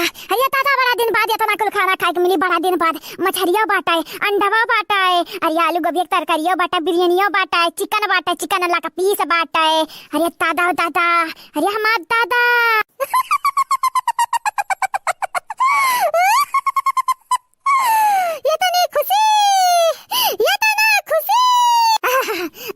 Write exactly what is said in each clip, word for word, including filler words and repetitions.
अरे दादा, बड़ा दिन बाद एतना कुल खाना खाए के मिली, बड़ा दिन बाद। मछरियो बाटे, अंडवा बाटे, अरे आलू गोभी के तरकारियो बाटे, बिरयानियो बाटे, चिकन बाटे, चिकन वाला का पीस बाटे। अरे दादा, दादा, अरे हमार दादा। एतनी खुशी, एतना खुशी। आहा,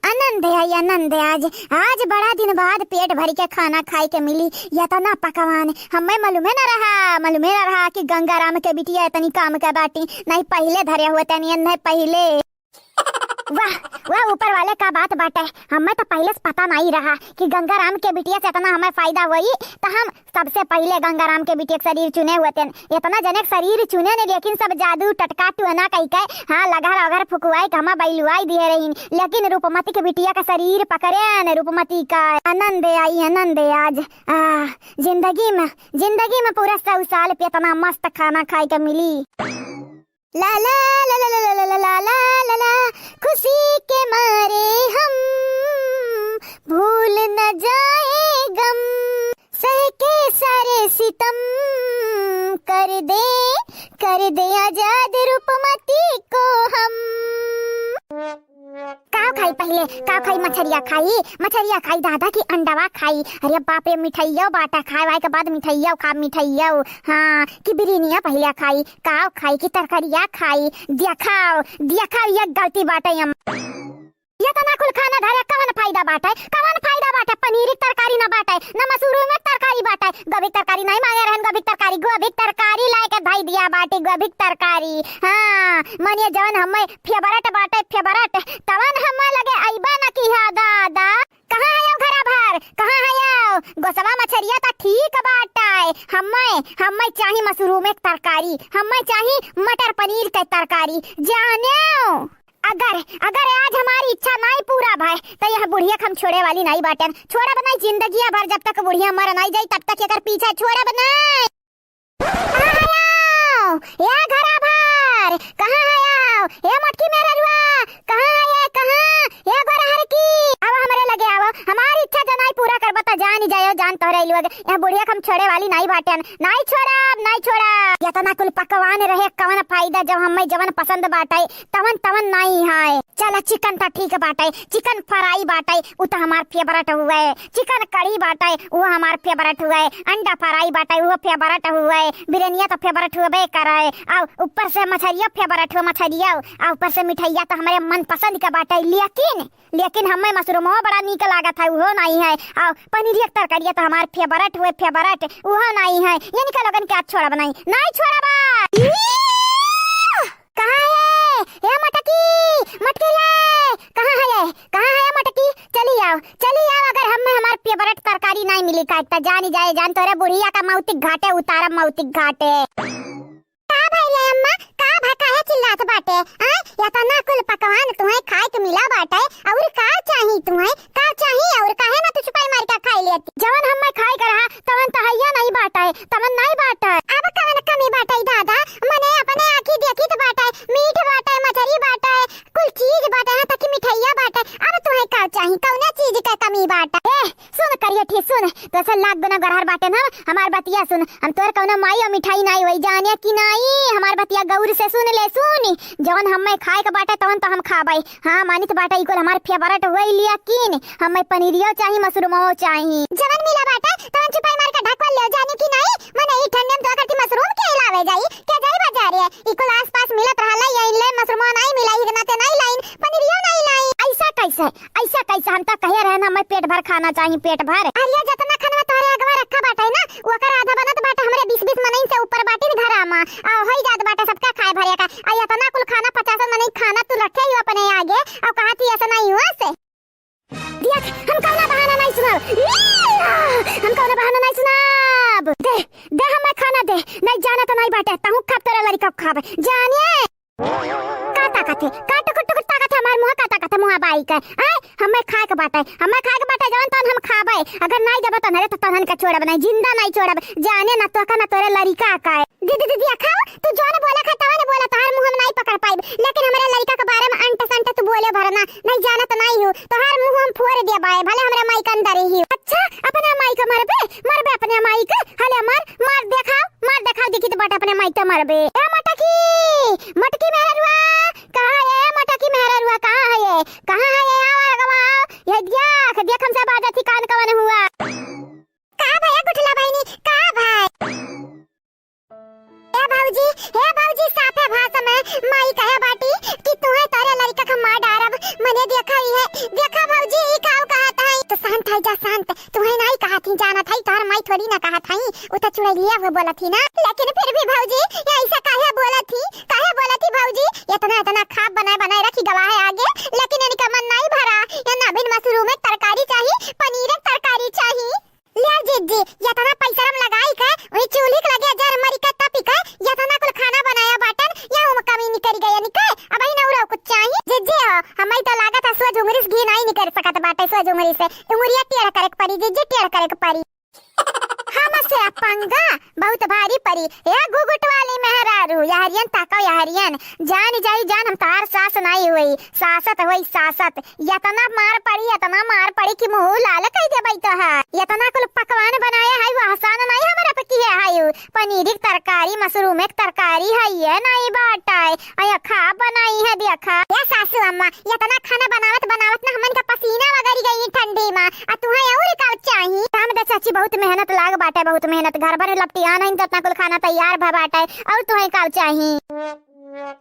आनंद है, आनंद है। आज, आज बड़ा दिन बाद पेट भर के खाना खाए के मिली। एतना पकवान हमें मालूमे न रहा, मालूमे न रहा कि गंगाराम के बिटिया एतनी काम के बाटी। नहीं पहिले धरे हुए तनी, नहीं पहिले। वाह, वाह, ऊपर वाले का बात बाटे। हमें तो पहिले से पता नहीं रहा कि गंगाराम के बिटिया से एतना हमें फायदा होई, तो हम सबसे पहिले गंगाराम के बिटिया के शरीर चुने हुए तेन। एतना जने के शरीर चुने ने, लेकिन सब जादू टटका टुअना कही के, हाँ, लगहर अगहर फुकवाई के हमा बैलुआई दिए रहीन, लेकिन रूपमती के बिटिया का शरीर पकड़े ने, रूपमती का। आनंद आई, आनंद आज। आ, जिंदगी में, जिंदगी में पूरा सौ साल पे एतना मस्त खाना खाए के मिली। ला ला ला ला, खुशी के मारे हम भूल न जाए गम, सह के सारे सितम, कर दे, कर दे आजाद रूपमती को हम। काव खाई पहिले, काव खाई? मछरिया खाई, मछरिया खाई दादा की अंडवा खाई। अरे बाप रे, मिठाइयो बाटा, खाए वाए के बाद मिठाइयो खा, मिठाइयो। हाँ, कि बिरिनिया पहिले खाई, काव खाई कि तरकारिया खाई? देखाओ, देखाओ, ये गलती बाटे हम। एतना कुल खाना धरे कवन फायदा बाटे? कवन फायदा बाटे? पनीर के तरकारी ना बाटे, ना मशरूम के तरकारी बाटे। गोभी के तरकारी नहीं मांगे रहन, गोभी के तरकारी, गोभी के तरकारी लाए के धई दिया बाटे, गोभी के तरकारी। हाँ, मानिए जवन हमें फेवरेट बाटे, फेवरेट, तवन हमें लगे अइबा ना किहा दादा। कहाँ है यो घरा भर? कहाँ है यो? गोसवा मछरिया त ठीक बाटे। हमें, हमें चाही मशरूम के तरकारी, हमें चाही मटर पनीर के तरकारी। जानेउ, अगर, अगर आज हमारी इच्छा नाई पूरा भय, त यह बुढ़िया के हम छोड़े वाली नाई बाटेन। छोड़ब नाई जिंदगिया भर, जब तक बुढ़िया मर नाई जाई, तब तक एकर पीछा छोड़ब नाई। कहाँ है आओ? ए घरा भर, कहाँ है आओ? ए मोटकी मेहररुआ, कहाँ है ये? कहाँ? ए गोरहर की, आवा हमरे लगे आवा। हमारी इच्छा जनाई पूरा करबा त जानी जायो, जान तोहरे लोग। यह बुढ़िया के हम छोड़े वाली नाई बाटेन। नाई छोड़ब, नाई छोड़ब। एतना कुल पकवान रहे, कवन फायदा जब हमें जवन पसंद बाटे, तवन तवन नाई है। चला चिकन त ठीक बाटे, चिकन फ्राई बाटे, उ त हमार फेवरेट हुए। चिकन कढ़ी बाटे, उ हमार फेवरेट हुए। अंडा फ्राई बाटे, उहो फेवरेट हुए। बिरनिया त फेवरेट हुए करे। आ ऊपर से मछरिया फेवरेट हुए, मछरिया। आ ऊपर से मिठाइया त हमरे मनपसंद के बाटे, लेकिन, लेकिन हमें मशरूमो बड़ा नीक लागत है, उहो नाई है। आ पनीरिया के तरकारिया त हमार फेवरेट हुए, फेवरेट, उहो नाई है। इनका लोगन के आज छोड़ब नाई, नाई छोड़ब। कहाँ है ये मटकी? मटकी रे, कहाँ है ये? कहाँ है ये मटकी? चली आओ, चली आओ, अगर हमें हमार फेवरेट तरकारी नाई मिली खाए त जानी जाए, जान तोरे बुढ़िया का मौतिक घाटे उतारब, मौतिक घाटे। का भइले अम्मा? का भा काहे चिल्लात बाटे? आय, एतना कुल पकवान तुहें खाए के मिला बाटे, और का चाही तुहें? का चाही और काहे ना तू छुपाई मार के खाई लेती? जवन हमें खाए के रहा, तवन त हइया नहीं बाटे, तवन नहीं बाटे। अब कवन कमी बाटे दादा? मने अपने आँखी देखी त बाटे, मीठ बाटे, मछरी बाटे, कुल चीज बाटे, यहाँ तक कि मिठाइया बाटे। अब तुहें का चाही? कौने चीज के कमी बाटे? ए, सुन करियठी, सुन, तोसे लाख गुना गरहर बाटे ना, हमार बतिया सुन। हम तोर कौनो माई और मिठाई नाई होई, जाने कि नाई? हमार बतिया गौर से सुन ले, सुन। जवन हमें खाए के बाटे, तवन त हम खाबे। हाँ, मानित बाटे, ई कुल हमार फेवरेट होई, लेकिन हमें पनीरियो चाही, मशरूमो चाही। जवन मिला बाटे, तवन छुपाई मार के ढकवा ले, जानी कि नाई? मने ई ठंडे में तो करती मशरूम के लावे जाई, के जाई बाजारे? ई कुल आसपास मिलत रहला, यही ले मशरूमो नाई मिला, ई नाते नाई लाइन, पनीरियो नाई लाइन। ऐसा कैसे? ऐसा कैसे? हम तो कहे रहे ना, हमें पेट भर खाना चाही, पेट भर। अरे, जतना खनवा तोहरे अगवा रखा बाटे ना, ओकर आधा बनत बाटे, हमरे बीस बीस मनई से ऊपर बाटिन घरा मा। आ, होई जात बाटे सबका खाए भरे का। आ, एतना कुल खाना, पचास मनई खाना तू रखे ही अपने आगे, और कहा थी ऐसा नहीं हुआ से। देख, हम कौनो बहाना नहीं सुनाब। ई, आ, हम कौनो बहाना नहीं सुनाब। दे, दे हमें खाना दे। नहीं जाना तो नहीं बाटे, तहूँ खाब, तोरा लड़का खाब। जानिए। का ताकत है? का टुकुर टुकुर ताकत है हमार मुँह? का ताकत है मुँह बाई के? आय, हमें खाए के बाटे, हमें खाए के बाटे, जवन तवन हम खाबे। अगर नाई देबे तन्हरे तो तन्हन के छोड़ब नहीं, जिंदा नहीं छोड़ब। जाने ना तोका ना तोरे लड़िका का है। दीदी, दीदी, अखाओ, तू जवन बोला खा तवन बोला, तोहार मुँह हम नाई पकड़ पाइब, लेकिन हमारे लड़िका के बारे में अंट संट तू बोले भरना, नहीं जानत नाई हो, तोहार मुँह हम फोड़ देबाए, भले हमरे माई के अंदर ही हो। अच्छा, अपना माई के मरबे, मरबे अपने माई के, हले मार, मार देखाओ, मार देखाओ। त अपने माई त मरबे। ए मटकी, मटकी मेहररुआ, कहाँ है ए मटकी मेहररुआ, कहाँ है ये? कहाँ है ये? आवा, आवा, आवा। ये देख, देख हमसे बाजत ही कान कवन हुआ। का भैया गुठला बहिनी, का भाई? ए भौजी, हे भौजी, साफे भाषा में माई कहे बाटी कि तुहे तोरे लड़का के मार डारब, मने देखा ही है। देखा भौजी, ई काऊ कहत है? तो शांत है जा, शांत। तुहे नाई कहत ही, जानत है, तोहर माई थोड़ी ना कहत है, उ तो चुड़ैलिया हुए बोलत ही ना। लेकिन फिर भी भौजी, ये ऐसा काहे बोलत ही, काहे बोलत ही भौजी? इतना, इतना खाब बनाए, बनाए रखी गवा है आगे, लेकिन इनका मन नाई भरा। ये नाभिन मशरूम एक तरकारी चाही, पनीर एक तरकारी चाही। ले जिज्जी, यतना पैसा हम लगाई के, वही चूल्ही के लगे जर मरी के तपी के, यतना कुल खाना बनाया बाटन, या उम कमी निकल गया निके, अब ही नौरा कुछ चाही। जिज्जी हो, हमें तो लागत है सोज उंगरी से घी नहीं निकल सकत बाटे, सोज उंगरी से, उंगरिया टेढ़ करे के परी, जिज्जी टेढ़ करे के परी। हमसे पंगा बहुत भारी परी, ए घुघुट वाली मेहरारू, यहरियन ताको यहरियन, जान जाई जान हम तार सास नहीं हुई, सासत हुई सासत, यतना मार पड़ी, यतना मार पड़ी कि मुँह लाल कई देबई तोहार। यतना कुल पकवान बनाए है, वो आसान नहीं हमरा पे किहे है। पनीर के तरकारी, मशरूम के तरकारी है, ये नहीं बाटे। अया खा बनाई है, देखा। या सासू अम्मा, यतना खाना बनावत बनावत ना हमन का पसीना वगरी गई ठंडी मा। आ तुहे और का चाही? काम दे चाची, बहुत मेहनत लाग बाटे, बहुत मेहनत। घर भर लपटिया नहीं, जतना कुल खाना तैयार भ बाटे, और तुहे का चाही?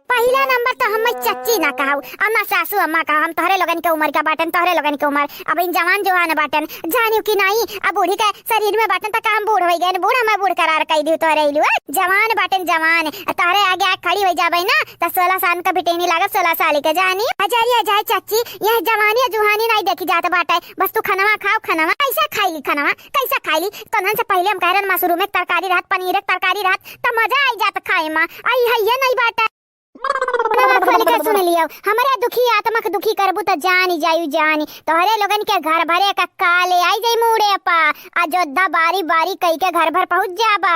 पहिला नंबर तो हम चच्ची ना कहू, अम्मा, सासू अम्मा कहू। हम तोहरे लोगन के उम्र का बाटन, तोहरे लोगन के उम्र। अब इन जवान जुहान बाटन, जानियो कि नाई, अब बूढ़ी के शरीर में बाटन, त का हम बूढ़ होई गए, बूढ़ हमें बूढ़ करार कई दियो तोहरे इलू, ए? जवान बाटन, जवान। तोहरे आगे आके खड़ी होई जाबे ना, त सोलह साल का बिटेनी लागत, सोलह साल के जानी। हजारी हजार चच्ची, यह जवानी जुहानी नाई देखी जात बाटे, बस तू खनवा खाओ, खनवा। कैसे खाई ली खनवा, कैसे खाई ली? तोहन से पहले हम कह रहे मशरूम एक तरकारी रहत, पनीर एक तरकारी रहत, त मजा आई जात खाए मा। आई है ये नहीं बाटे। कानवा खोल के सुन लियो, हमरे दुखी आत्मा के दुखी करबू त जानी जायु जानी। तोहरे लोगन के घर भरे का काले आई जाई मूड़े पा, अयोध्या बारी बारी कई के घर भर पहुँच जाबा।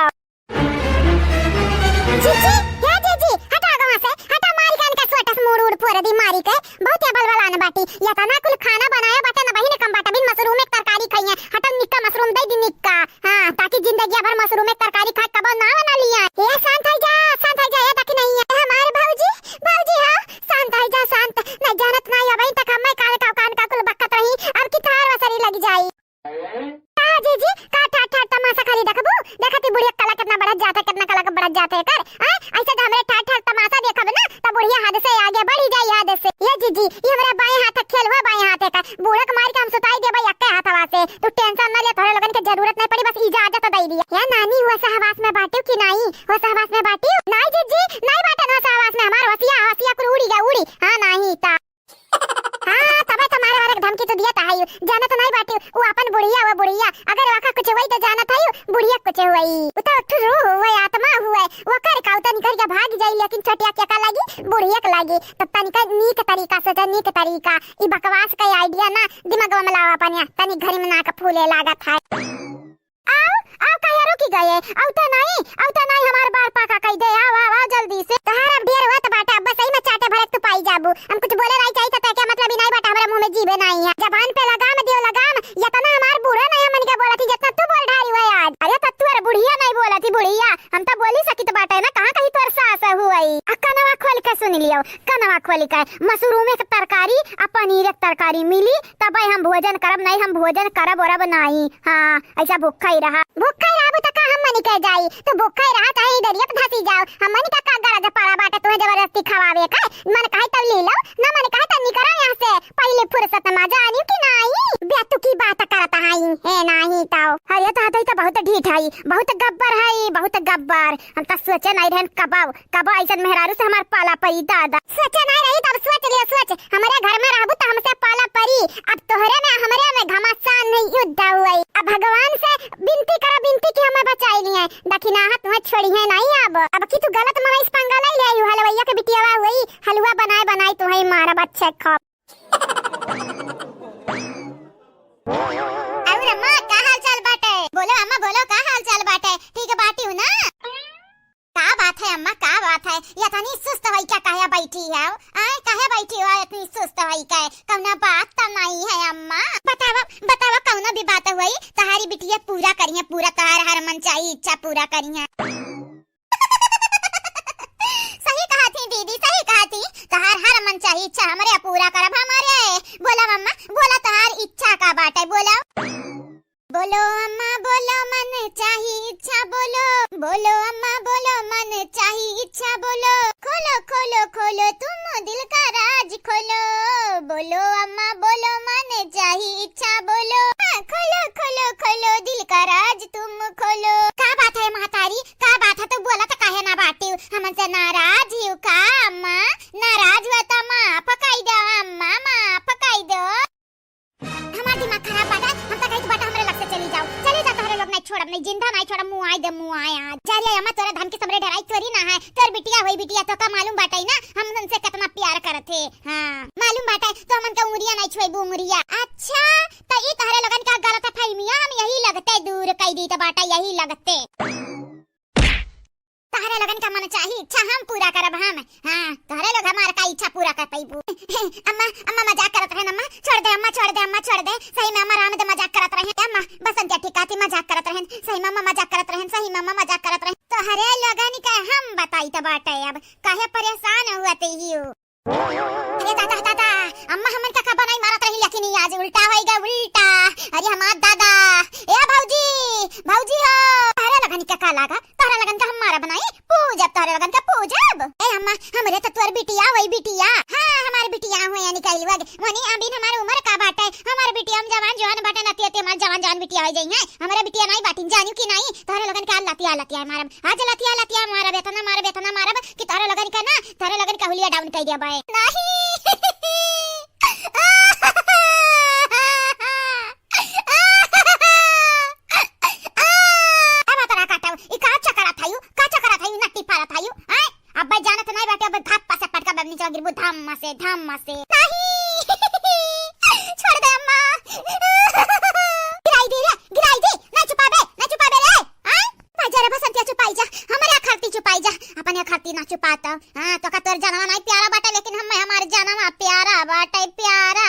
जीजी, हे जीजी, हटा गवा से, हटा, मारी कान का सोटस मूड़ उड़ फोड़ दी मारी के। बहुत या बलबलान बाटी, यतना कुल खाना बनाया बाटे ना बहिन, कम बाटा बिन मशरूम एक तरकारी खाइए। हटा निक्का मशरूम दे दी निक्का। हाँ, ताकि जिंदगी भर मशरूम एक तरकारी खाए कबो ना बना लिया। ए शांत है जा, शांत है जा, ये तक नहीं है हमारे भौजी, भौजी हो, शांत है जा, शांत। नहीं जानत नहीं अबई तक हमें कान का, कान का कुल बकत रही, अब की थार वसरी लग जाई। का जीजी, का ठाट ठाट तमाशा खाली देखबू? देखती बुढ़िया कला कितना बढ़त जात है, कितना कला के बढ़त जात है कर। हैं? ऐसे तो हमरे ठाट ठाट तमाशा देखब ना, तो बुढ़िया हद से आगे बढ़ी जाई, हद से। ये जीजी, ये हमरे बाएं हाथ के खेल हुआ, बाएं हाथ का। बूढ़ा के मार के हम सुताई देबे एक्के हाथवा से। तू tension ना ले, तोहरे लोगन के जरूरत नहीं पड़ी, बस इजाजत दे दिया। या नानी, हुआ सहवास में बाटियो कि नाई? हुआ सहवास में बाटियो? नाई जीजी, नाई बाटे ना सहवास में, हमार हसिया, हसिया कुल उड़ी गया, उड़ी। हाँ, नाई ता। हाँ, तबे तो मारे वाले के धमकी तो दिया था, हाय, जानत नहीं बाटियो, वो अपन बुढ़िया, वो बुढ़िया, अगर वाका कुछ हुई तो जानत है, बुढ़िया कुछ हुई। वो तो ठुरू हुए, आत्मा हुए, वो कर का, वो तो निकल के भाग जाई, लेकिन छोटिया के का लागी, बुढ़िया के लागी। तो तनिका नीक तरीका सोचा, नीक तरीका। ई बकवास का idea ना दिमागवा में लावा अपन, या तनी घरी में नाक फूले लागत है। आओ, आओ, काहे रुकी गए? आओ तो नहीं, आओ तो नहीं, हमार बार पाका कई दे। आओ, आओ, आओ जल्दी से। तोहार अब ढेर होत बाटे, अब बस सही में चाटे भरे तू पाई जाबू। हम कुछ बोले रही चाहिए तो क्या मतलब ही नहीं बाटे, हमारे मुंह में जीभे नहीं है। जबान पे लगाम दियो लगाम, यतना हमार बूढ़ा नहीं हमन के बोलत ही, जितना तू बोल ढारी हुआ आज। अरे तो तू अरे बुढ़िया नहीं बोलत ही, बुढ़िया। हम तो बोली सकित बाटे ना, कहाँ कहीं तोर सास हुई। आ कनवा खोल के सुन लियो, कनवा खोल के। मशरूम एक तरकारी आ पनीर एक तरकारी मिली, तबे हम भोजन करब, नहीं हम भोजन करब ओरब नहीं। हाँ, ऐसा भूखा ही रहा। भूखा ही रहबू त का हम मनी के जाई? तू भूखा ही रहा, चाहे ई डरिया पे धसी जाओ। हम मनी का, का गरज पड़ा बाटे तुम्हें जबरदस्ती खवावे का? मन कहे तब ले लो, ना मन कहे तब निकरो यहाँ से। पहले फुर्सत में जानी कि नाई? बेतुकी बात करत हई, हे नाई ताओ। अरे तो हतई तो बहुत ढीठ हई, बहुत गब्बर हई, बहुत गब्बर। हम तो सोचे नहीं रहन कबाओ। कबो ऐसन मेहरारू से हमार पाला परी दादा। सोचे नहीं रही तब सोच लियो सोच, हमरे घर में रहबू तो हमसे पाला परी। अब तोहरे में हमरे में घमासान नहीं युद्ध हुई। अब भगवान से विनती करो विनती कि हमें बचाई लिए, दखिनाहा तुम्हें छोड़ी है नहीं। अब अब की तू गलत मनई से पंगा नहीं ले, हलवैया के बिटियावा हुई, हलवा बनाए बनाए तुम्हें मारब अच्छे खप। अरे अम्मा, का हाल चाल बाटे? बोलो अम्मा, बोलो, का हाल चाल बाटे? ठीक बाटी हूँ ना? का बात है अम्मा, का बात है? ये इतनी सुस्त होई क्या, काहे बैठी है? आए, काहे बैठी हो इतनी सुस्त होई के? कौनो बात तो नहीं है अम्मा? बतावा, बतावा, कौनो भी बात हुई, तहारी बिटिया पूरा करिए, पूरा तहार हर मन चाही इच्छा पूरा करिए। दीदी सही कहती, तहार हर मन चाही इच्छा हमरे पूरा करब हमरे। बोला मम्मा, बोला तहार इच्छा का बाटे, बोला। बोलो अम्मा बोलो मन चाही इच्छा बोलो, बोलो अम्मा बोलो मन चाही इच्छा बोलो, खोलो खोलो खोलो तुम दिल का राज खोलो, बोलो अम्मा बोलो मन चाही इच्छा बोलो, हाँ, खोलो खोलो खोलो दिल का राज तुम खोलो। का बात है महतारी, का बात है, तू बोलत काहे ना बाटिउ? हमन से नाराज हिउ का अम्मा? नाराज हुआ त माफ कई दो अम्मा, माफ कई दो। हमार दिमाग खराब बाटे, हम त कहित बाटे हमरे लग से चली जाओ, चली जा, तोहरे लोग नहीं छोड़ब, नहीं जिंदा नहीं छोड़ब, मुआई दे मुआई आज। जा रे अम्मा, तोरा धन के समरे डराई थोरी ना है, तोर बिटिया होई बिटिया, तोका मालूम बाटे ना हम उनसे कितना प्यार करत है। हाँ मालूम बाटे, तो हमन का उंगरिया नहीं छुएबू उंगरिया। अच्छा, त ई तोहरे लोगन का गलत फहमिया हम यही लगते दूर कई दीत बाटे, यही लगते। तहरे लोगन का मन चाही इच्छा हम पूरा करब हम। हाँ, तहरे लोग हमार का इच्छा पूरा कर पइबू। अम्मा, अम्मा मजाक करत रहन अम्मा, छोड़ दे अम्मा, छोड़ दे अम्मा, छोड़ दे। सही में अम्मा राम दे मजाक करत रहन अम्मा, बसंतिया ठीक कहती मजाक करत रहन, सही में अम्मा मजाक करत रहन, सही में अम्मा मजाक करत रहन। तहरे लोगन का हम बताइत बाटे अब, काहे परेशान हुआ ते ही हो। अरे दादा, दादा, अम्मा हमन का का बनाई मारत रही, लेकिन ई आज उल्टा होई गा, उल्टा। अरे हमार दादा, ए भौजी, भौजी हो, तहरे लोगन का का लागा, तहरे लोगन का हम मारब नहीं, पूजब, तहरे लोगन का पूजब। ए अम्मा, हमरे तो तोर बिटिया होई बिटिया। हाँ, हमार बिटिया होई, यानी कह लुआ, वनी अबिन हमार उम्र का बाटे, हमार बिटिया हम जवान जवान बाटे, नतिया ते हमार जवान जवान बिटिया हो जाई है, हमरे बिटिया नहीं बाटिन, जानियो कि नहीं, तहरे लोगन का लतिया लतिया मारब। आज लतिया लतिया मारब, एतना मारब, एतना मारब कि तोहरे लोगन का ना, तोहरे लोगन का हुलिया down कइ देबे। नहीं। अब तोरा काटब, ई का चकरात हयू, का चकरात हयू, नट्टी फारत हयू, हैं? अब्बे जानत नहीं बाटे, अब्बे घप्पा से पटका बबनी चला गिरबू, धम्मा से, धम्मा से। नहीं। छोड़ दे अम्मा। गिराई दे रे, गिराई दे, ना छुपाबे, ना छुपाबे रे, हैं? जा रे बसंतिया, छुपाई जा, हमरे अखरती छुपाई जा, अपने अखरती ना छुपात। हाँ, तोका तोर जनवा नहीं प्यारा बाटे, लेकिन हमें हमार जनवा प्यारा बाटे, प्यारा।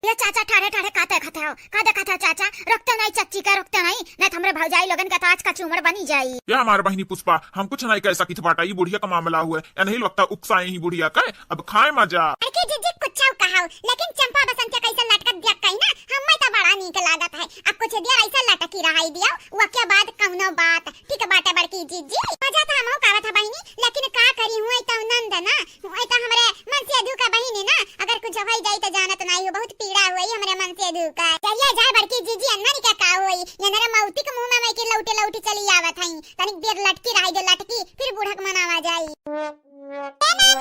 ये चाचा ठाढ़े ठाढ़े का देखत हो, का देखत हो चाचा? रोकते नहीं चच्ची का, रोकते नहीं, नहीं तो हमरे भौजाई लोगन का तो आज का चूमड़ बनी जाई। ये हमार बहिनी पुष्पा, हम कुछ नहीं कह सकित बाटा, ई बुढ़िया का मामला हुए, एनही लगता उकसाए ही बुढ़िया का, अब खाए मजा। अरे जीजी कुछ कहाओ, लेकिन चंपा बसंतिया कैसे लटकत दिया कहीं ना, हमें तो बड़ा नीक लागत है। अब कुछ देर ऐसे लटकी रहाई दिया, वके बाद कौनो बात। ठीक बाटे बड़की जीजी, मजा तो हमहू का आवत है बहिनी, लेकिन का करी हुए तो नंद ना, हुए तो हमरे मनसेधू का बहिनी ना, अगर कुछ होई जाई तो जानत नाई हो, बहुत पीड़ा हुई हमरे मनसेधू का। चलिए जाए बड़की जीजी, अन्ना नहीं का, का होई, ये नरे मौती के मुंह में मैं के लौटे लौटे चली आवत हई, तनिक देर लटकी रहाई दे लटकी, फिर बूढ़क मनावा जाई। ए नानी,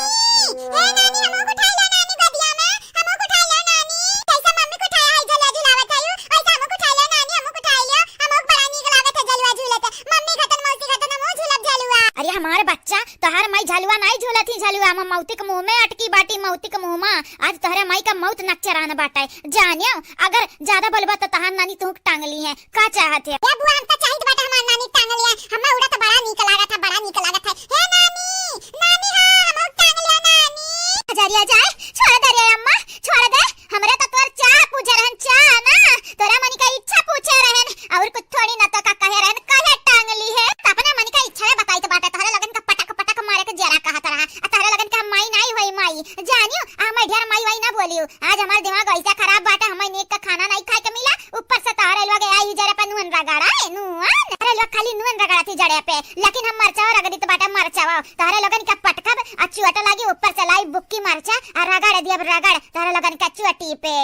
ए नानी, हमहू को उठाई लो नानी गोदिया में, हमहू को उठाई लो नानी। जैसे मम्मी को उठाया है, झुला झुलावत है यू, वैसे हमहू को उठाई लो नानी, हमहू को उठाई लो, हमहू को बड़ा नीक लागत है झलुआ झूलत। मम्मी घटन, मौसी घटन, हमहू झूलब झलुआ। अरे हमार बच्चा, तोहार माई झलुआ नाई झूलत ही, झलुआ में मौती के मुंह में अटकी बाटी, मौती के मुंह में। आज तोहरे माई का मौत नक्चरान बाटे, जानियो, अगर ज्यादा बोलबा तो तोहार नानी तुहू के टांग ली है। का चाहत है? ए बुआ, हम तो चाहित बाटे हमार नानी टांग लिया। हमें उड़त बड़ा नीक लागत है, बड़ा नीक लागत है। हे नानी, नानी हाँ, हमहू टांग लिया नानी। हजारिया जाए, छोड़ दे रे अम्मा, छोड़ दे। हमरे तो तोर चाह पूछे रहन, चाह ना, तोरा मनी का इच्छा पूछे रहन, और कुछ थोड़ी ना तो का कहे रहन, कहे टांग ली है। तो अपने मनी का इच्छा है बताई तो बाटे, तोहरे लगन का पटक पटक मारे के जरा कहत रहा, आ तोहरे लगन का माई नाई होई माई, जानियो, आ मैं ढेर माई वाई ना बोलियो। आज हमार दिमाग ऐसा खराब बाटे, हमें नीक का खाना नहीं खाए के मिला, ऊपर से तोहरे लोग आई जरे पे नून रगड़ा है, नून। तोहरे लोग खाली नून रगड़ा थी जड़े पे, लेकिन हम मरचावा रगड़ी तो बाटे मरचावा। तोहरे लोगन के पटकब आ चोट लागी, ऊपर से लाई बुक्की मरचा आ रगड़ दियब रगड़ तोहरे लोगन के चोटी पे।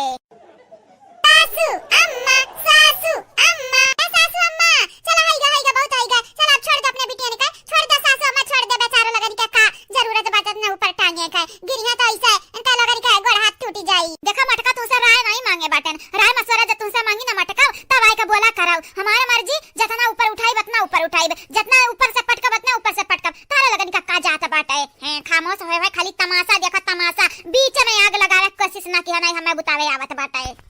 सासू अम्मा, सासू अम्मा, ए सासू अम्मा, चला हाइगा, हाइगा, बहुत हाइगा, चला अब छोड़ दे अपने बिटियन के, छोड़ दे सासू अम्मा, छोड़ दे बेचारा लोगन के का जरूरत बाटे इतना ऊपर टांगे के, गिरिया तो ऐसे इनका लोगन के गोड़ हाथ टूटी जाई। देखा मटका, तुमसे राय नहीं मांगे बाटन, राय मशवरा जब तुमसे मांगी ना मटका, तब आए के बोला कराओ। हमार मर्जी, जितना ऊपर उठाइब, उतना ऊपर उठाइब, जितना ऊपर से पटकब, उतना ऊपर से पटकब। तारा लोगन का का जात बाटे? हैं, खामोश होए, होए खाली तमाशा देखा, तमाशा। बीच में आग लगावे के कोशिश ना किया, नहीं हमें बुतावे आवत बाटे।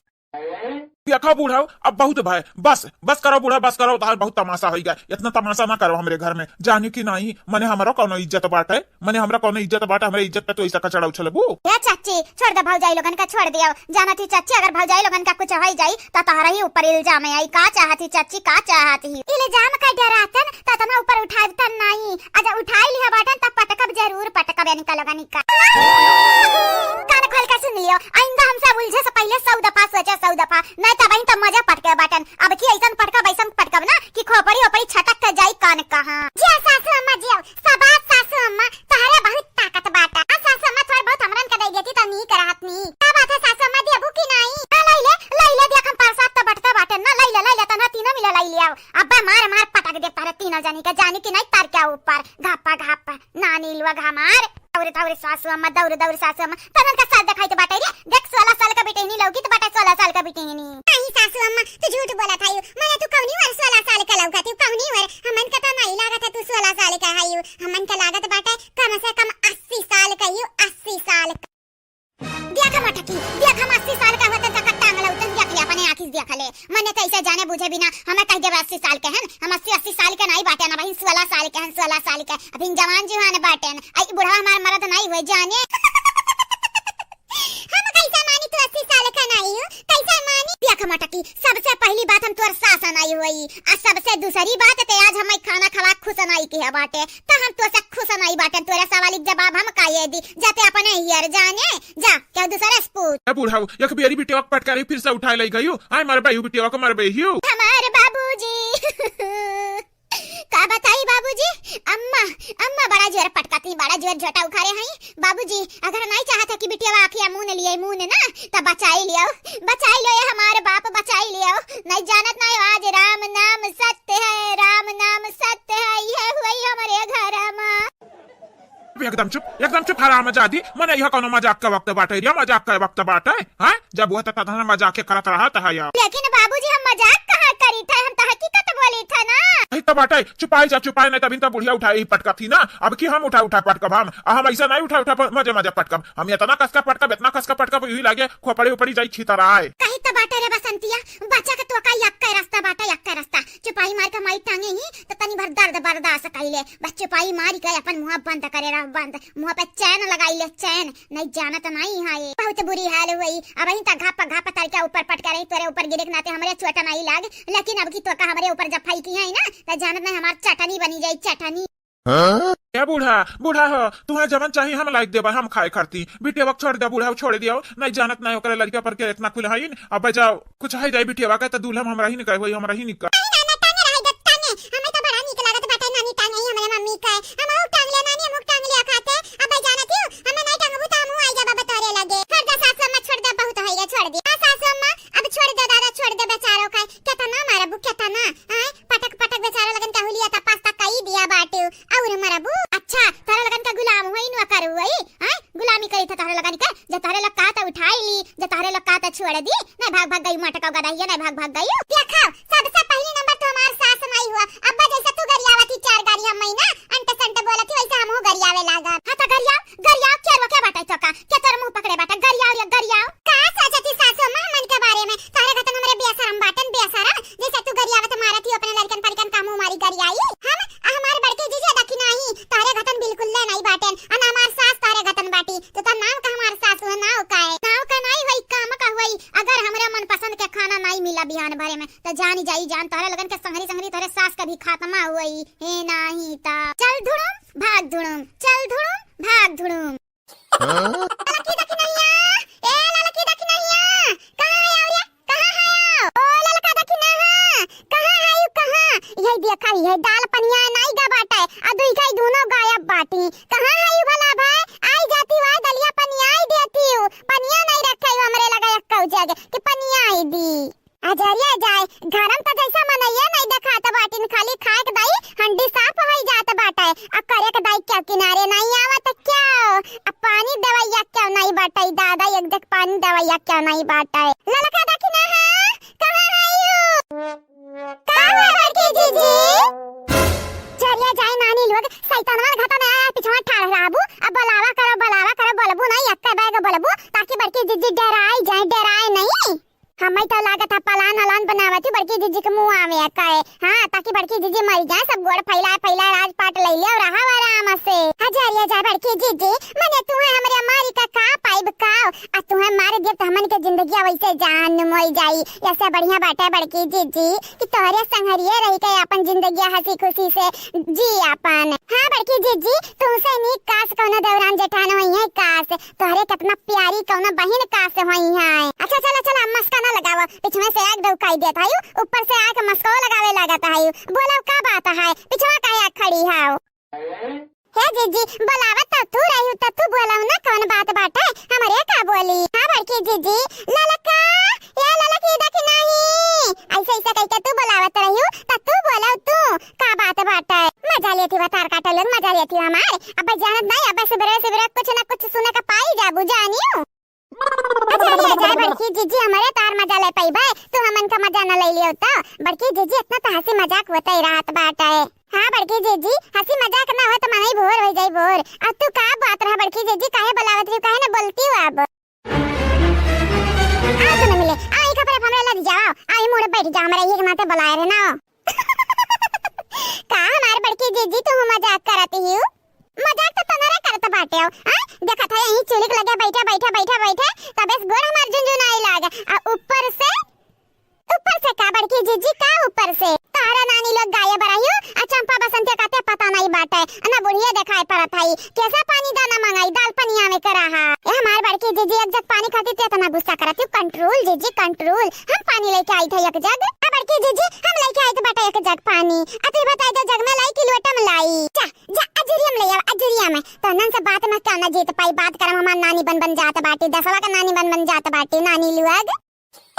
देखा बूढ़ा, अब बहुत भय, बस, बस करो बूढ़ा, बस करो, तहार बहुत तमाशा होई गया। इतना तमाशा ना करो हमरे घर में, जानी कि नहीं, मने हमरा कौनो इज्जत बाटे, मने हमरा कौनो इज्जत बाटे, हमरे इज्जत पे तो ऐसा कचड़ा उछलबू। ए चाची, छोड़ दे भौजाई लोगन का, छोड़ दे। अब जाना थी चाची, अगर भौजाई लोगन का कुछ होई जाई, त तहरा ही ऊपर इल्जाम आई। का चाहत ही चाची, का चाहत ही? इल्जाम का डरातन, त इतना ऊपर उठावतन नहीं। अच्छा उठाई लिहा बाटन, तब पटका जरूर पटकब इनका लोगनी का। कान खोल के सुन लियो, आइंदा हमसे उलझे से पहिले सौ दफा सोचे, सौ दफा, नहीं तो वहीं तो मजे पटके बाटन। अब की ऐसन पटकब, ऐसन पटकब ना कि खोपड़ी ओपड़ी छटक के जाई कान कहाँ। जिया सासू अम्मा जिया, शाबाश सासू अम्मा, तोहरे बहुत ताकत बाटा। हाँ सासू अम्मा, थोड़ बहुत हमरन के दे देती तो नीक रहत नी। का बात है सासू अम्मा, देबू कि नाई? हाँ, लई ले, लई ले, देख हम प्रसाद तो बटते बाटे ना, लई ले, लई ले, तन्हा तीनों मिला लई ले आओ। अब्बे मार मार पटक दे तारे तीनों जनी के, जानी कि नहीं तार के ऊपर, घापा घापा, नानी लोग हमार। दौड़ दौड़ सासू अम्मा, दौड़ दौड़ सासू अम्मा, तनन का साथ दिखाई तो बाटे रे, देख सोलह साल का बिटिहनी लौकी तो बाटे, सोलह साल का बिटिहनी। नहीं सासू अम्मा, तू झूठ बोलत हयू, मने तू कौनी वर सोलह साल का लौकत हयू, कौनी वर, हमन का तो नहीं लागत है तू सोलह साल का हयू, हमन का लागत बाटे कम से कम अस्सी साल का हयू, अस्सी साल का। देख मटकी, देख हम अस्सी साल का होते तक टांग लौटन देख ले, अपने आँखी से देख ले। मने कैसे जाने बूझे बिना हमें कह देबे अस्सी साल के हन, हम अस्सी, अस्सी साल के नहीं बाटेन, अबहिन सोलह साल के हन, सोलह साल के, अबहिन जवान जुहान बाटेन। आई बुढ़वा हमार मरद नहीं हुए जाने। हम कैसे मानी तू अस्सी साल का नहीं हो, कैसे मानी? देख मटकी, सबसे पहली बात हम तोर सास नहीं हुई, आ सबसे दूसरी बात ते आज हमें खाना खवा खुश नहीं किया बाटे, तो हम तो से खुश नहीं बाटे, तोरे सवाल के जवाब हम काहे दी, जाते अपने हियर जाने, जा, क्या दूसरे से पूछ। ए बुढ़ऊ, एक बेरी बिटिया के पटकारी फिर से उठाए लई गयू, आय मरबे यू बिटिया के मरबे यू। हमार बाबूजी। का बताई बाबूजी, अम्मा, अम्मा बड़ा जोर पटकती, बड़ा जोर झोटा उखारे हई। बाबूजी, अगर नहीं चाहत है कि बिटिया आँखिया मून लिए, मून ना, तो बचाई लियो, बचाई लियो, ये हमार बाप बचाई लियो। नहीं जानत नहीं आज राम नाम सत्य है, राम नाम सत्य है, ये हुई हमारे घर में। एकदम चुप, एकदम चुप, हरामजादी। मने यह कौनो मजाक का वक्त बाटे रे, मजाक का वक्त बाटे, हैं? जब वह तो तदन मजाक के करत रहत है यार। लेकिन बाबूजी, हम मजाक कहाँ करी थे, हम तो हकीकत बोली थे ना। यही तो बाटे, चुपाई जा, चुपाई नहीं, तभी तो बुढ़िया उठाई पटकत थी ना। अब की हम उठा उठा पटकब हम, आ हम ऐसा नहीं उठा उठा प-, मजे मजे पटकब। हम इतना कस का पटकब, इतना कस का पटकब, यही लागे खोपड़ी उपड़ी जाई छितराए। कही तो बाटे रे बसंतिया, बच्चा के तो का यक्के रास्ता बाटे, यक्के रास्ता। चुपाई मार के माई टांगे ही तो तनी भर दर्द बर्दाश्त कइले। बस चुपाई मारी के अपन मुँह बंद करे रह, बंद। मुँह पे चैन लगाई ले, चैन। नहीं जानत नहीं है ये। बहुत बुरी हाल हुई। अबहिन त घप घप तरके ऊपर पटके रही, तोरे ऊपर गिरे के नाते हमरे चोट नहीं लाग, लेकिन अब की तोका हमरे ऊपर जब फेंकी है ना, त जानत नहीं हमार चटनी बनी जाई, चटनी। ए बूढ़ा, बूढ़ा हो, तुहे जवन चाही हम लाइक देबा, हम खाए करती। बिटिया छोड़ दे बूढ़ा, छोड़ दियो, नहीं जानत नहीं ओकरे लड़का पर के इतना कुल हईन। अब जाओ, कुछ है जाई बिटिया के त दूल्हा हमरा ही निकाय होई, हमरा ही निकाय। नानी टांगे रहे दे, टांगे। हमें तो बड़ा नीक लागत बाटे नानी टांगे ही हमरे मम्मी के। हम ऊ टांग ले नानी, हम ऊ टांग ले खाते। अब जानत हूँ, हमें नहीं टांगबू त हम आई जाबा तोरे लगे। छोड़ दे सासू अम्मा, छोड़ दे, बहुत होइगा, छोड़ दे। हाँ सासू अम्मा, अब छोड़ दे दादा, छोड़ दे बेचारो का। केतना मारबू, केतना? आय, पटक पटक बेचारो लगन का हुलिया त पास्ता कई दिया बाटे। और मरबू? अच्छा, तोरा लगन का गुलाम हुई, नौकर हुई, आय? गुलामी करी था तोहरे लगन के, जे तोहरे लोग कहा त उठाई ली, जे तोहरे लोग कहा त छोड़ दी, नहीं भाग भाग गई मटका गदहिया, नहीं भाग भाग गई। देखा, सबसे पहली नंबर तो हमार सास नहीं हुआ। अब्बा जैसे तू गरियावत ही चार गारी हम महीना, अंट संट बोलत ही वैसे हमहू गरियावे लागब। हाँ त गरियाव, गरियाव, के रोके बाटे तोका, के तोर मुँह पकड़े बाटे, गरियाव रे, गरियाव। का सोचत ही सासू अम्मा हमन के बारे में? तोहरे घतन हमरे बेशरम बाटन, बेशरम, जैसे तू गरियावत मारत ही अपने लड़कन परिकन का मुँह मारी गरियाई। हम, हमार बड़के जीजी देखी नहीं, तोहरे घतन बिल्कुल ले नहीं बाटेन, अन हमार सास तोहरे घतन बाटी। तो तोर नाव का हमार सासू है, नाव का है? नाव का नाई होई, काम का होई। अगर हमरे मनपसंद के खाना नाई मिला बिहान भरे में, तो जानी जाई जान, तोहरे लगन के संगरी संगरी तोहरे सास का भी खात्मा होई। हे नाही ता। चल धुड़ुम, भाग धुड़ुम, चल धुड़ुम, भाग धुड़ुम। हाँ? ललकी दखिनैया, ए ललकी दखिनैया, कहाँ है रे? कहाँ है? ओ ललका दखिनहा, कहाँ है यू, कहाँ? यही देखा, यही दाल पनिया नाई गा बाटे, आ दुई खाई दोनों गायब बाटी। कहाँ है यू भला भाई? आई जाती हुआ दलिया पनिया आई देती हूँ, पनिया नहीं रखे हूँ हमरे लगा एक कौ जग कि पनिया आई दी। अजरिया जाए, घरम त जैसा मनइया नहीं देखात बाटिन, खाली खाए के दाई हंडी साफ होई जात बाटे, आ करे के दाई क्यों किनारे नहीं आवत क्यों? आ पानी दवैया क्यों नहीं बाटे दादा, एक जग पानी दवैया क्यों नहीं बाटे? ललका दखिनहा, कहाँ है यू? का हुआ बड़की जीजी? जरिया जाए नानी लोग, सैतनवा घाटा में आया पिछवा ठाड़ रहबू, अब बोलावा करो, बोलावा करो, बोलबू नहीं, एक्के बैग बोलबू, ताकि बड़की जीजी डराई जाए, डराए नहीं। हमें तो लागत है पलान हलान बनावत ही बड़की जीजी के मुँह आवे है कहे। हाँ, ताकि बड़की जीजी मर जाए, सब गोड़ फैलाए फैलाए राजपाट ले ले और रहा आराम से। हजारिया जा बड़की जीजी, मने तू है हमरे मारी का का पाइब काव, आ तुहे मार देब त हमन के जिंदगिया वैसे जान मोई जाई। ऐसे बढ़िया बाटे बड़की जीजी कि तोहरे संघरिये रही के अपन जिंदगिया हँसी खुशी से जी अपन। हाँ बड़की जीजी, तुहसे नीक काश कौनो देवरान जेठान होइहैं काश, तोहरे केतना प्यारी कौनो बहिन काश होइहैं। अच्छा चला चला, अब मस्का ना लगावा, पिछवे से आग डौकाई देत हयू, ऊपर से आके मस्को लगावे लागत हयू। बोला का बात है, पिछवा काहे आग खड़ी हौ? हे जीजी, बोलावत त तू रही त तू बोलाऊ ना, कौन बात बाटे? हमरे का बोली? हाँ बड़की जीजी, ललका, ए ललकी देखी नहीं, ऐसे ऐसे कह के तू बोलावत रही त तू बोलाऊ तू, का बात बाटे? मजा लेती हो तार काटे लोग, मजा लेती हो हमार। अब जानत नहीं, अब सुबह सुबह कुछ ना कुछ सुने का पाई जाबू जानियो। अच्छा, ये जाए बड़की जीजी, हमरे तार मजा ले पइबे, तू हमन का मजा न ले लियो तो। बड़की जीजी, इतना तो हँसी मजाक होते ही रहत बाटे। हाँ बड़की जीजी, हँसी मजाक ना हो तो मनई भोर हो जाई भोर। अब तू का बात रहा बड़की जीजी, काहे बुलावत रही, काहे ना बोलती हो अब? आ तो न मिले, आ ई कपड़े हमरे लग जाओ, आ ई मुड़े बैठ जा, हमरे ये के नाते बुलाए रहे ना। का हमार बड़की जीजी तू मजाक करत ही? मजाक तो तनरे करत बाटे हो, आय? देखत है यहीं चूल्ही के लगे बैठे, बैठे, बैठे, बैठे, तबे से गोड़ हमार झुनझुनाए लागे। आ ऊपर से, ऊपर से का बड़की जीजी, का ऊपर से? तहरा नानी लोग गायब रहियो, आ चंपा बसंती काते पता नहीं बाटे, आ ना बुढ़िया देखाई पड़त हई। कैसा पानी दाना मंगाई, दाल पनिया में के रहा। ए हमार बड़की जीजी, एक जग पानी खातिर ते इतना गुस्सा करत हो? Control जीजी, control। हम पानी लेके आई थे एक जग। आ बड़की जीजी, हम लेके आई थे बाटे एक जग पानी। आ तू बताई दे जग में लाई कि लोटा में लाई? जा, जा, अजुरिया में ले आवा, अजुरिया में। तोहनन से बात में क्यों ना जीत पाई, बात करम हमार नानी बन बन जात बाटी, दसवा का नानी बन बन जात बाटी, नानी लुअग।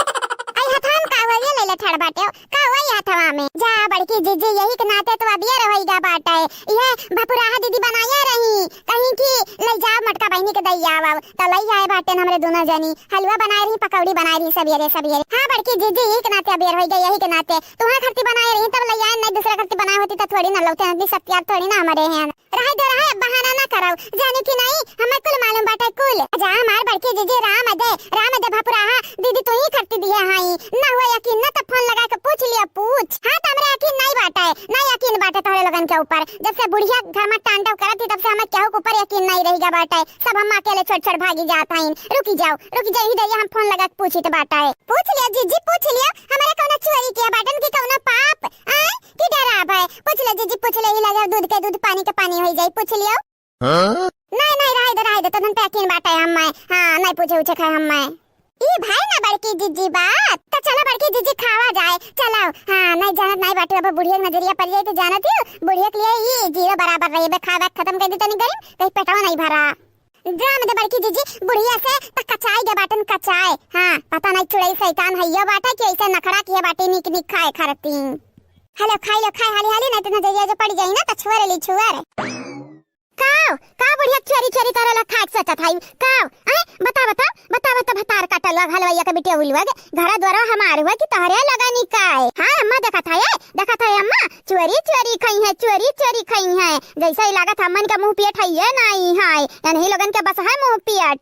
आई हथवा में का हुआ, ये ले ले ठड़ बाटे हो, का हुआ ये हथवा में? जा बड़की जीजी, यही के नाते तो अबियर होइगा बाटे। ये भपुराहा दीदी बनाए रही, कहीं कि ले जाओ मटका बहिनी के दई आवो, तो ले आए बाटे हमरे दोनों जनी। हलवा बनाए रही, पकौड़ी बनाए रही, सबेरे सबेरे। हाँ बड़की जीजी, यही के नाते अबियर होइगा, यही के नाते। तुम्हारे खरती बनाए रही तब ले आए, नहीं दूसरे खरती बनाए होती तो थोड़ी ना लौटे, इतनी शक्ति थोड़ी ना हमारे हैं। रहे दे रहे, अब बहाना ना करौ, जाने कि नहीं, हमें कुल मालूम बाटे कुल। जा हमार बड़की जीजी, राम दे, राम दे भपुराहा दीदी, तू ही खरती दिए हई, ना हुआ यकीन ना तो फोन लगा के पूछ लिया, पूछ। हाँ तो हमरे यकीन नहीं बाटे, नहीं यकीन बाटे तोहरे लोगन के ऊपर। जब से बुढ़िया घर में तांडव करत ही तब से हमें केहू के ऊपर यकीन नहीं रहिगा बाटे, सब हम अकेले छोड़ छोड़ भागी जात हईन। रुकी जाओ, रुकी जाओ, ही दैया हम फोन लगा के पूछित बाटे। पूछ लिया जीजी, पूछ लिया, हमारे कौनो चोरी किया बाटन कि कौनो पाप, आय? कि डराब है? पूछ ले जीजी, पूछ ले, ही लगे दूध के दूध, पानी के पानी होई जाई, पूछ लियो। हाँ? नहीं, नहीं, रहे दे, रहे दे, तोहन पे यकीन बाटे हम्मे। हाँ, नहीं पूछे उछे खाए हम्मे। ई भाई ना बड़की जीजी बात, तो चलो बड़की जीजी खावा जाए, चलो। हाँ, नहीं जानत नहीं बाटे, अब बुढ़िया के नजरिया पड़ जाई तो जानत ही, बुढ़िया के लिए ई जीरो बराबर रही, बे खावा खत्म कर दी तनी गरीब, कहीं पेटवा नहीं भरा। जा मत बड़की जीजी, बुढ़िया से त कचाई गे बाटन कचाए। हाँ, पता नहीं चुड़ैल शैतान हइयो बाटे कि ऐसे नखड़ा किहे बाटे नीक नीक खाए खरती। हेलो, खाई लो, खाए हाली हाली, नहीं तो नजरिया जो पड़ जाई ना तो छुअर ली छुअर। काव, का बुढ़िया चोरी चोरी तोरे ला खाए के सोचत हई? काव, आय, बता, बता, बता, बता, भतार काटल हलवैया के बिटिया उलुआ के। घरा द्वारा हमार हुआ कि तोहरे लगनी का है? हाँ, अम्मा देखत है, ए, देखत है अम्मा, चोरी चोरी खई है, चोरी चोरी खई है। जैसे ही लागत हमन के मुंह पियट है, ये नहीं है, इन्हीं लोगन के बस है मुंह पियट।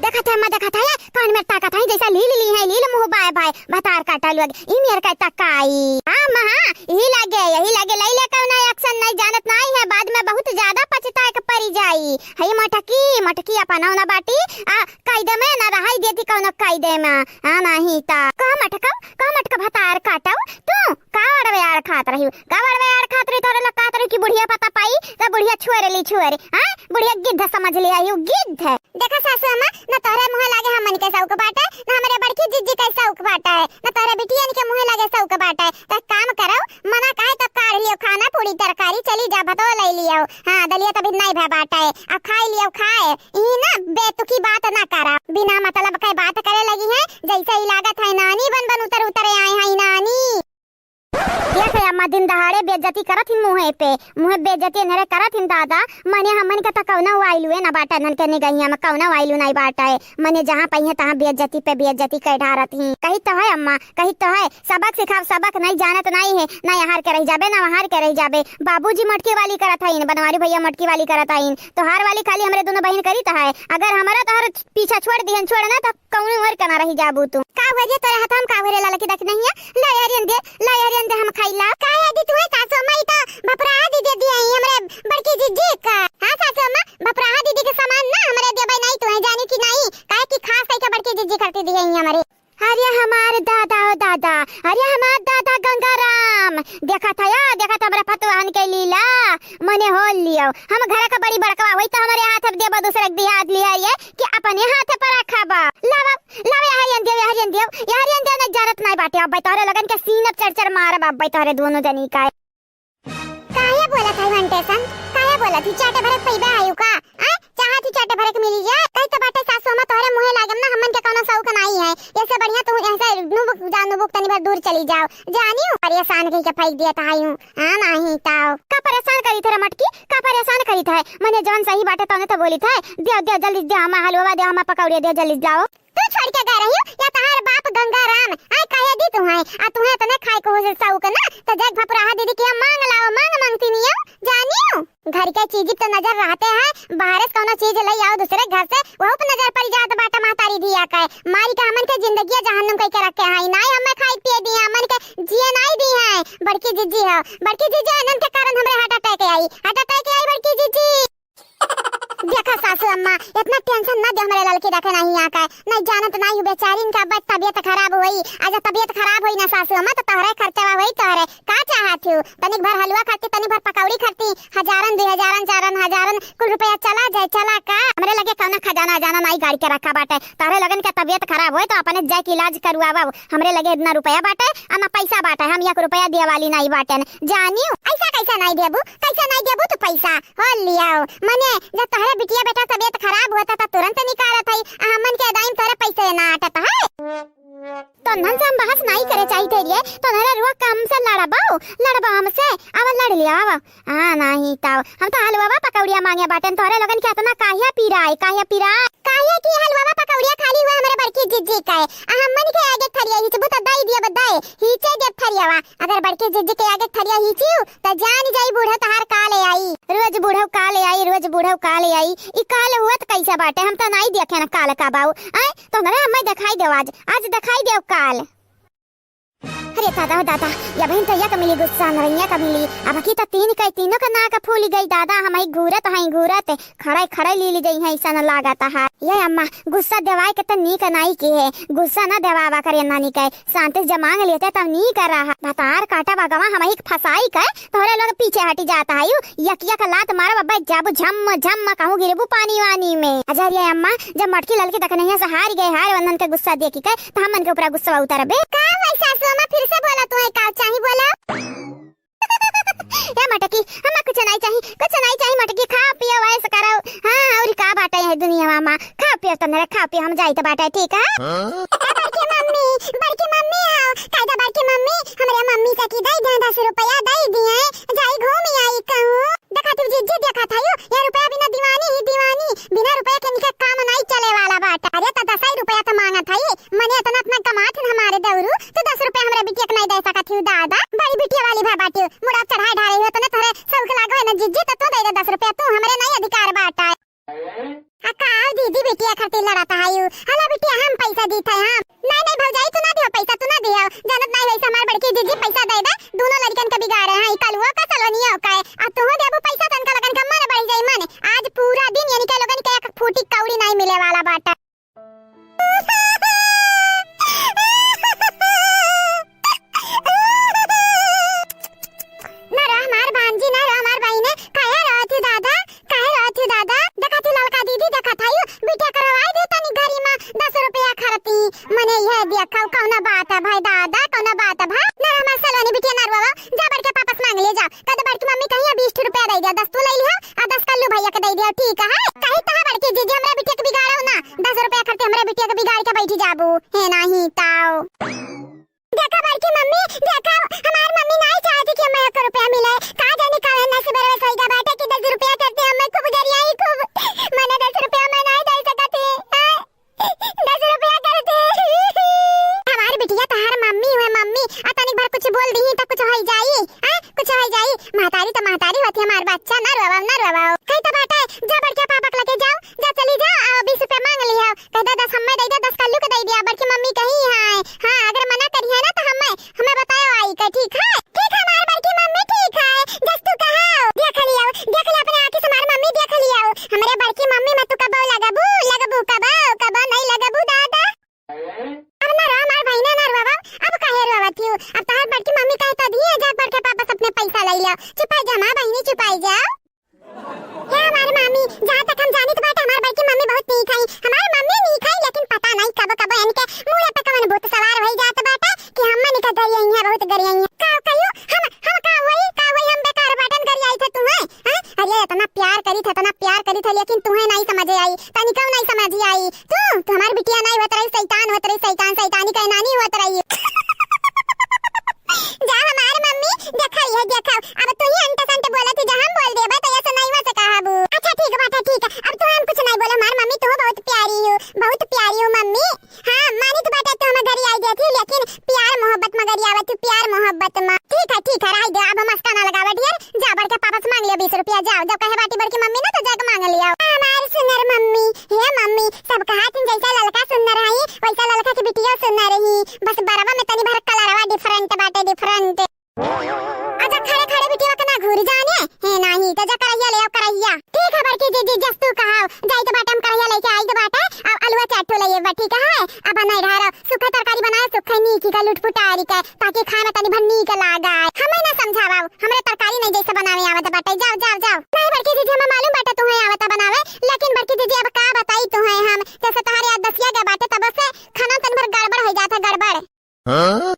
देखत है अम्मा, देखत है, कान में ताकत है, जैसे लील ली है, लील मुंह बाय बाय, भतार काटा लोग, ई मेर के तकाई। हाँ अम्मा, हाँ, यही लागे, यही लागे, लई ले कौनो action, नहीं जानत नहीं है, बाद में बहुत ज्यादा पछताए के पड़ी जाई। हई मटकी, मटकी अपना ना बाटी, आ, कायदे में ना रहाई देती कौनो कायदे में। हाँ, नहीं ता। कह मटकम, कह मटक भतार काटव। तू का अड़वे आड़ खात रही? का अड़वे आड़ खात रही? तोरे लोग कहत रही कि बुढ़िया पता पाई, तो बुढ़िया छुअरे ली छुअरे। हाँ? बुढ़िया गिद्ध समझ लिया ही, गिद्ध। देखा सासू अम्मा, न तोहरे मुँह लागे हमन के सौक बाटे, न हमरे बड़की जिज्जी के सौक बाटे, न तोहरे बिटियन के मुँह लागे सौक बाटे। तो काम करो, मना काहे तो काढ़ लियो खाना, पूरी तरकारी, चली जा भतो ले लियो। हाँ, दलिया तभी नहीं भे बाटे, अब खाई लियो खाए। ई ना बेतुकी बात ना करा, बिना मतलब के बात करे लगी है, जैसे ही लागत है नानी बन बन उतर उतर आए हैं नानी। देख रे अम्मा, दिन दहाड़े बेइज्जती करत हिन मुँहे पे, मुँहे बेइज्जती एनरे करत हिन दादा। मने हमन के त कौनो वाइलुए ना बाटे, नन के निगहिया में कौनो वाइलु नहीं बाटे। मने जहाँ पइहे तहाँ बेइज्जती पे बेइज्जती कर ढारत ही। कही तो है अम्मा, कही तो है, सबक सिखाव, सबक नहीं जानत नहीं है, ना यहाँ के रह जाबे, ना वहाँ के रह जाबे। बाबूजी मटकी वाली करत हईन, बनवारी भैया मटकी वाली करत हईन, तोहार वाली खाली हमरे दोनों बहिन करी तो है। अगर हमारा तोहर पीछा छोड़ दिहन, छोड़ ना तो कौनो और के ना रही जाबू तू। का हुआ जे तोरे हाथ में का हुआ रे लाला की दखनहिया? ला यार एन दे, ला यार एन दे हम खाइला। का है दी तू है सासू माई तो भपराहा दी दे दिया ही हमरे बड़की जिज्जी का। हाँ सासू अम्मा, भपराहा दीदी के सामान ना हमरे देबे नहीं तू है जानी कि अपने हो लियो, हम घर का बड़ी बड़कवा होई तो हमरे हाथ अब देबो, दूसरे के दिया हाथ लिया ये कि अपने हाथ पर रखबो। लावा, लावा, यहाँ रियन दियो, यहाँ रियन दियो, यहाँ रियन दियो, नहीं जानत नहीं बाटे। अब भाई तोहरे लोगन के सीन अब चर चर मारब अब भाई तोहरे दोनों जनी का। काहे बोलत है घंटे सन? काहे बोलत ही? चाटे भरे पैबे आयु का? आ? चाहत ही चाटे भरे के मिली जाए? कही तो बाटे सासू अम्मा तोहरे मुँहे लागम ना, हमन के कौनो शौक नहीं है। ऐसे बढ़िया तू ऐसे नुबुक जा नुबुक तनी भर दूर चली जाओ। जानियो, परेशान कही के फेंक दिया था यूं। हाँ, नहीं ताओ। का परेशान करी थे रे मटकी? का परेशान करी थे? मने जौन सही बाटे तौने तो बोली थे। दियो, दियो, जल्दी दियो, हमा हलवा दियो, हमा पकौड़िया दियो, जल्दी लाओ। तू छोड़ के गए रही हो या तहार बाप गंगा राम? आए कहे दी तू है। आ तुहे इतने खाए को हो से शौक ना, तो जग भपुराहा दीदी के मांग लाओ, मांग मांगती नहीं हो, जानियो। घर के चीज पे नजर रहते हैं, बाहर से कौनो चीज ले आओ दूसरे घर से, वहू पे नजर पड़ जात बाटे महतारी धिया के। मारी के हमन के जिंदगिया जहन्नुम कई के रखे हैं, नाई हमें खाए पिए दिए, हमन के जिए नाई दी है। बड़की जिज्जी हो, बड़की जिज्जी, इनन के कारण हमरे heart attack आई, heart attack आई बड़की जिज्जी। देखा सासू अम्मा, इतना tension ना दे हमरे ललकी रखे नहीं यहाँ का, नहीं जानत नहीं हूँ बेचारी इनका बस तबीयत खराब होई, आज तबीयत खराब होई ना सासू अम्मा तो तोहरे खर्चवा होई तोहरे, का चाहत हूँ? तनिक भर हलवा खाती, तनिक भर पकौड़ी खाती, हजारन, दुई हजारन, चारन हजारन, कुल रुपया चला जाए, चला का? हमरे लगे कौनो खजाना अजाना नाई गाड़ के रखा बाटे। तोहरे लोगन के तबीयत खराब होए तो अपने जाए के इलाज करवावा। हमरे लगे इतना रुपया बाटे, आ ना पैसा बाटे, हम एक रुपया दिए वाली नाई बाटे। जानियो, ऐसा कैसा नाई देबू, कैसा नाई देबू तू पैसा? हो लियाओ, मने जब तोहरे बिटिया बेटा तबीयत खराब होता तो तुरंत निकारत है, आ हमन के दाइम तोहरे पैसे ना आटत है। तोहन से हम बहस नाई करे चाहित रे, तोहरे रुआ काम से लड़बो, लड़बो हमसे, अब लड़ लिया, अब। हाँ, नाही ताव। हम तो हलवा पकौड़िया मांगे बाटेन, तोहरे लोगन के इतना काहे पिराए, काहे पिराए? काहे कि हलवा पकौड़िया खाली हुआ हमरे बड़की जिज्जी का है। आ हमन के आगे थरिया हिचबू तो दई दिया बदाए, हिचे देब थरियावा। अगर बड़की जिज्जी के आगे थरिया हिचियो, तो जान जाई बूढ़ा तहार का ले आई। रोज बूढ़ा का ले आई, रोज बूढ़ा का ले आई। ई काल हुआ तो कैसे बाटे, हम तो नाई देखे न काल का बाऊ। आए, तो हमरा हमें दिखाई देव आज, आज दिखाई देव काल। अरे दादा, दादा, या बहिन तो या का मिली गुस्सा नरैया का मिली। अब की तो तीन के तीनों का नाक फूल गई दादा, हम ही घूरत हई घूरत, खड़े खड़े ली ली जई है ऐसा न लागत है। ये अम्मा, गुस्सा देवाए के तो नीक नाई के है, गुस्सा ना देवावा करे नानी के, शांति से जमांग लेते तब नीक रहा। भतार काटा बगवा हम ही फसाई के, तोहरे लोग पीछे हटी जात है। यू यक यक लात मारब अब्बे जाबू झम झम कहूँ गिरबू पानी वानी में। अजय ये अम्मा, जब मटकी ललकी तक नहीं से हार गए हार वंदन के गुस्सा देखी के, तो हमन के ऊपर गुस्सा उतरबे। का हुआ सासू अम्मा, फिर से बोला, तुम्हें का चाही बोला? ए मटकी, हमें कुछ नहीं चाही, कुछ नहीं चाही मटकी, खाओ पियो ऐश करो। हाँ, और का बाटे है दुनिया में, खाओ पियो तने, खाओ पियो, हम जाइत बाटे, ठीक है? हाँ? ए बड़की मम्मी, बड़की मम्मी आओ, कायदा बड़की मम्मी, हमरे मम्मी से की दे दे दस रुपया दे दिए, जाई घूम आई कहूँ। देखा तू जिज्जी देखा था यू, ये रुपया बिना दीवानी ही दीवानी, बिना रुपया के इनके काम नहीं चले वाला बाटे। अरे तो दस ही रुपया तो मांगा था ये, मने इतना इतना कमात है हमारे दौरू, तो दस रुपया हमरे बिटिया के नहीं दे सकत ही दादा, बड़ी बिटिया वाली भा बाटी, मुड़ा चढ़ाए ढाले हो, तने तोहरे शौक लागो है ना जिज्जी, तो तू दे दे दस रुपया, तू हमरे नहीं अधिकार बाटा। आ का दीदी बिटिया खातिर लड़त है यू, हला बिटिया हम पैसा दीत है हम। नहीं नहीं भौजाई तू ना दियो पैसा, तू ना दियो, जानत नहीं वैसे हमार बड़की जिज्जी पैसा दे दे, दोनों लड़कन के बिगाड़े हैं, ई कलुओ का सलोनियो का है, आ तू देबू पैसा तनका लगन का मन बढ़ जाई मन, आज पूरा दिन यानी के लोगन के एक फूटी कौड़ी नहीं मिले वाला बाटा। ना रो हमार भांजी, ना रो हमार बहिने, काहे रोत ही दादा, काहे रोत ही दादा? देखा थी ललका दीदी, देखा था यू, बिटिया करवाई दे तनी घरी में दस रुपया खरती। मने यह देखा कौना बात है भाई दादा, कौना बात है भाई? ना रो हमार सलोनी बिटिया ना रोवा, जा बड़के पापा से मांग ले जा। कद बड़की मम्मी कही है बीस रुपया दे दिया, दस तू ले लिया, आ दस कल्लू भैया के दे दिया, ठीक है? कही तो है बड़की जीजी, हमरा बिटिया के बिगाड़ो ना, दस रुपया खरती हमरा बिटिया के बिगाड़ के बैठी जाबू, है नाही ताओ। देखा बड़की मम्मी, देखा, हमार मम्मी नाई चाहती कि हमें एक रुपया मिले। का जाने का है नसीब रे सही का बाटे कि दस रुपया करते हमें खूब गरियाई खूब। मने दस रुपया में नाई दे सकत है। आय, दस रुपया करते। हमार बिटिया तहार मम्मी हुए मम्मी, आ तनिक भर कुछ बोल दी तो कुछ हो जाई। आय, कुछ हो जाई। महतारी तो महतारी होती, हमार बच्चा ना रोवाओ, ना रोवाओ। कही तो बाटे, जा बड़के पापा के लगे जाओ, जा चली जाओ, आ बीस रुपया मांग लिया। कह दे दस हमें दे दे, दस कल्लू के दे दिया। बड़की मम्मी कही है, हाँ, अगर मना करी है ना तो हमें, हमें बताओ आई के, ठीक है? ठीक है, हमार बड़की मम्मी ठीक है, जस तू कहो। देख लियो, देख लियो अपने आँखी से हमार मम्मी देख लियो। हमरे बड़की मम्मी में तू कबो लगबू, लगबू कबो, कबो नहीं लगबू दादा। अब ना रो हमार बहिना ना रोवा, अब काहे रोवत हियो? अब तहार बड़की मम्मी कहे तो दिए जा बड़के पापा से अपने पैसा ले लियो। चुपाई जा हमार बहिनी, चुपाई जा। करीत है, इतना प्यार करीत है, लेकिन तुहे नाहीं समझ आई, तनिकउ नाहीं समझ आई। तू, तू हमार बिटिया नाहीं होत रही, शैतान होत रही, शैतान, शैतानी के नानी होत रही। जा हमार मम्मी, देखा ये, देखा, अब तू ही अंट संट बोलत ही, जा हम बोल देबे, तो ऐसे नाहीं वैसे कहबू। अच्छा ठीक बाटे, ठीक है, अब तू हम कुछ नाहीं बोले, हमार मम्मी तू बहुत प्यारी हो, बहुत प्यारी हो मम्मी। हाँ, मानित बाटे तो हम घरी आई जाती, लेकिन प्यार मोहब्बत में घरी आवत, प्यार मोहब्बत में। ठीक है, ठीक है, रह दे, अब मस्का ना लगावे ढेर। जा, बड़के पापा से मांग लियो बीस रुपया, जाओ। जब कहे बाटी बड़की मम्मी ना, तो जाके मांग लियो। हमार सुनर मम्मी, हे मम्मी, सब कहा थीन जैसा ललका सुनर है, वैसा ललका के बिटिया सुनर ही। बस बरवा में तनी भर कलरवा different बाटे, different। अच्छा, खड़े खड़े बिटिया के ना घूर जाने, हे नाही, तो जा करहिया ले आओ, करहिया। ठीक है बड़की जीजी, जस तू कहाओ, जाई तो बाटे हम करहिया लेके आई तो बाटे, अब अलुआ चार ठो ले बा, ठीक है, अब नहीं ढारो, सूखा तरकारी बनाओ, सूखा नीकी का लुटपुटारी के, ताकि खाए में तनी भर नीक लागे। हमें ना समझावाओ, हमरे तरकारी नहीं जैसे बनावे आवत बाटे। जाओ, जाओ, जाओ। नहीं बड़की दीदी, हमें मालूम बाटे तुम्हें आवता बनावे, लेकिन बड़की दीदी अब का बताई तुम्हें हम, जैसे तुम्हारे याद दसिया गए बाटे तब से खाना तन भर गड़बड़ हो जाता, गड़बड़। हाँ?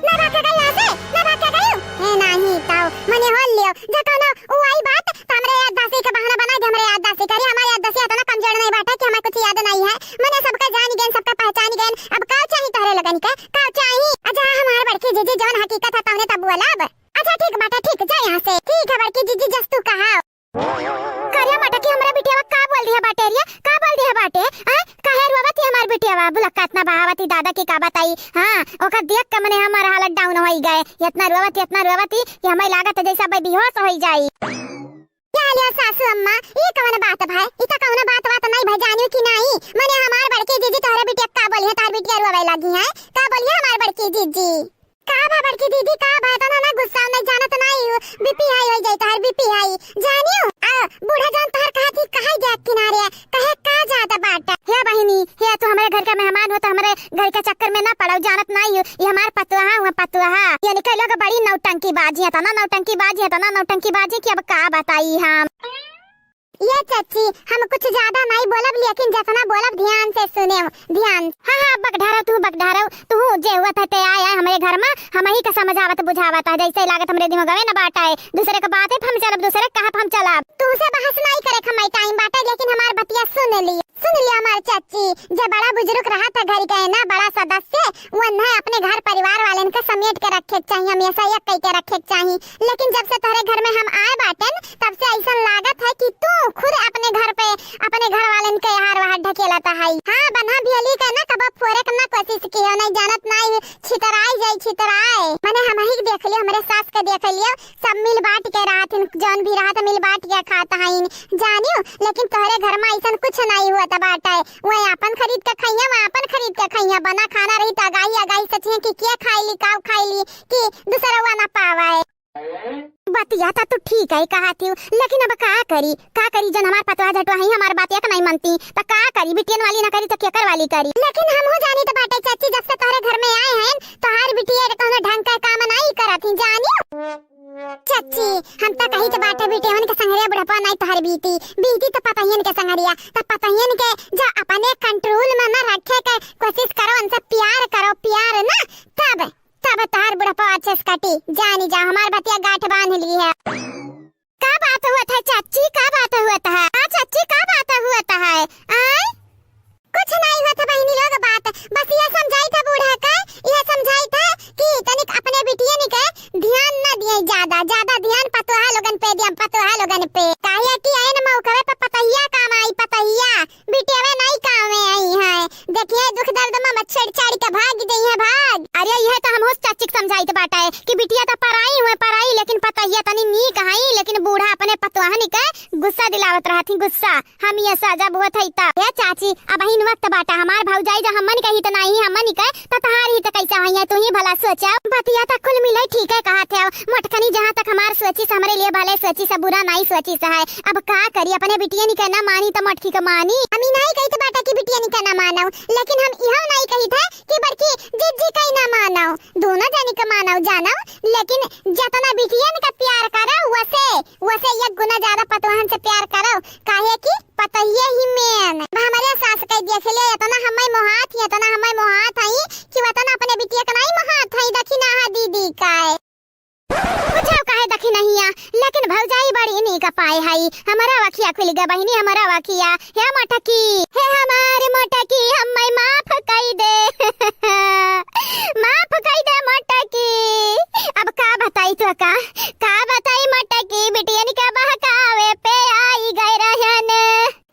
ना भाग के गई यहाँ से, ना भाग के गई। हे नाही ताऊ, मने हो लियो, जा कौनो उ आई बात, तो हमरे याददाश्त के बहाना बनाई दे, हमरे याददाश्त करी, हमारे याददाश्त इतना कमजोर नहीं बाटे कि हमें कुछ याद नहीं है। मने सबका जान गए, सबका पहचान गए, अब का चाही तोहरे लोगन के, का चाही? अच्छा हमार बड़की जीजी जौन हकीकत है तौने तब बोलब। अच्छा ठीक बाटे, ठीक, जा यहाँ से। ठीक है बड़की जीजी, जस तू कहा। करिया मटकी हमरे बिटियावा का बोल दिया बाटे रे? का बोल दिया बाटे? हैं? काहे रोवत ही हमार बिटियावा? बुलक्का इतना बहावत ही दादा की का बताई। हाँ, ओकर देख के मने हमार हालत down होई गए। इतना रोवत ही, इतना रोवत ही कि हमें लागत है जैसे अब बेहोश होई जाई। क्या लिया सासू अम्मा? ई कौन बात भाई? ई तो कौन बात, बात नहीं भाई, जानियो कि नहीं? मने हमार बड़की जीजी तोहरे बिटिया का बोली है, तोहर बिटिया रोवे लगी है? का बोली है हमार बड़की जीजी? का बा बड़की दीदी, का बा? इतना ना गुस्सा, नहीं जानत नहीं हो, BP high हो जाई तोहर, BP high। जानियो, आ, बूढ़ा जान तोहर कहा थी, कहा गया किनारे, कहे का जात बाटा? हे बहिनी, हे तू हमरे घर का मेहमान हो, तो हमरे घर के चक्कर में ना पड़ो, जानत नहीं हो, ये हमार पतोहा हुआ, पतोहा। ये निकल लोग बड़ी नौटंकी बाजी है, इतना नौटंकी बाजी है, इतना नौटंकी बाजी कि अब का बताई हम। ये चच्ची, हम कुछ ज्यादा नहीं बोलब, लेकिन जितना बोलब ध्यान से सुने, ध्यान। हाँ, हाँ, बकढारो, तू बकढारो, तू जे हुआ था ते आया हमरे घर में, हम ही का समझावत बुझावत है, जैसे लागत हमरे दिमाग में न बाटा है, दूसरे के बात है, हम चलब, दूसरे कहा हम चलब। तू से बहस नहीं करे, हमारे टाइम बाटे, लेकिन हमार बतिया सुन ली, सुन लिया हमार चच्ची, जे बड़ा बुजुर्ग रहा था घर के ना, बड़ा सदस्य, वो न अपने घर परिवार वालन के समेट के रखे के चाहिए, हमेशा एक कह के रखे के चाहिए। लेकिन जब से तोहरे घर में हम आए बाटन, तब से ऐसन लागत है कि तू खुद अपने घर पे, अपने घर वालन के हार वार ढकेलत है। हाँ, बन्हा भेली के ना कबो फोरे के ना कोशिश कियो, नहीं जानत नहीं छितराई जाई छितराए। मने हम ही देख लियो, हमरे सास के देख लियो, सब मिल बांट के रहत हिन, जौन भी रहत मिल बांट के खात हईन, जानियो। लेकिन तोहरे घर में ऐसन कुछ नहीं हुआ बाटे, वह आपन खरीद के खइया, वह आपन खरीद के खइया, बना खाना रही तो अगाही अगाही सोचिए कि के खाई ली, का खाई ली, कि दूसरवा ना पावे। बतिया त तू ठीक है कहा थी, लेकिन अब का करी, का करी, जन हमार पतवा झटवा है, हमार बात एक नहीं मनती, त का करी, बिटियन वाली ना करी त केकर वाली करी। लेकिन हमहू जानी त बाटे चाची, जब से तोहरे घर में आए हैं, तोहार बिटिया कौनो ढंग का काम नहीं करत ही, जानी। चाची, हम त कही त बाटे बिटियन के संगरिया बुढ़पा नहीं तोहर बीती, बीती त पतहियन के संगरिया, त पतहियन के जो अपने control में ना रखे के कोशिश करो, उनसे प्यार करो, प्यार ना, तब तब तोहार बुढ़पा अच्छे से कटी। जानी जा, हमार बतिया गांठ बांध ली है। का बात हुआ था चाची, का बात हुआ था? हाँ चाची, का बात हुआ था? आय? कुछ नहीं हुआ था बहिनी लोग बात, बस यह समझाई था बूढ़ा का, यह समझाई था कि तनिक अपने बिटियन के ध्यान न दिए ज्यादा, ज्यादा ध्यान पतोहा लोगन पे दिया, पतोहा लोगन पे। काहे कि ऐन मौकवे पे पतहिया काम आई, पतहिया। बिटियावे नाई काम में आई हैं। देखिए, दुख दर्द में मच्छर चढ़ के भाग गई है, भाग। अरे, यह तो हम होश चाची के समझाइत बाटा है कि बिटिया तो पराई हुए, पराई, लेकिन पतहिया तनी नीक हई, लेकिन बूढ़ा अपने पतोहन के गुस्सा दिलावत रहत ही, गुस्सा। हम ये सजा बहुत है ता। ए चाची, अबहिन वक्त बाटा, हमार भौजाई जो हमन के हित नाई, हमन के, त तहार हित कैसे होई है, तू ही भला सोचा। बतिया त कुल मिले ठीक है कहत है, मोटकनी जहाँ तक हमार सोची से हमरे लिए भले सोची से, बुरा नाई सोची से है। अब का करी, अपने बिटियन के ना मानी त मोटकी के मानी। हम ई नाई कहित बाटा कि बिटियन के ना मानव, लेकिन हम इहो नाई कहित है कि बड़की जिज्जी के ना मानव, दोनों जनी के मानव जानव, लेकिन जतना बिटियन के प्यार करव वसे, वसे एक गुना ज्यादा पतोहन से प्यार करव, काहे कि पतोहिए ही मेन। अब हमरे सास के देख ले, इतना हमें मोहात ही, इतना हमें मोहात हई कि वतना अपने बिटिया के नाई मोहात हई, देखी ना हा दीदी का है। बुझाओ काहे द अखी नहीं आ, लेकिन भौजाई बड़ी नीक पाए हई। हमरा अखिया खुल गए बहिनी, हमरा अखिया। हे मोटकी, हे हमार मोटकी, हम्मै माफ कई दे। माफ कई दे मोटकी। अब का बताई तोका, का बताई मोटकी, बिटियन के बहकावे पे आई गए रहन।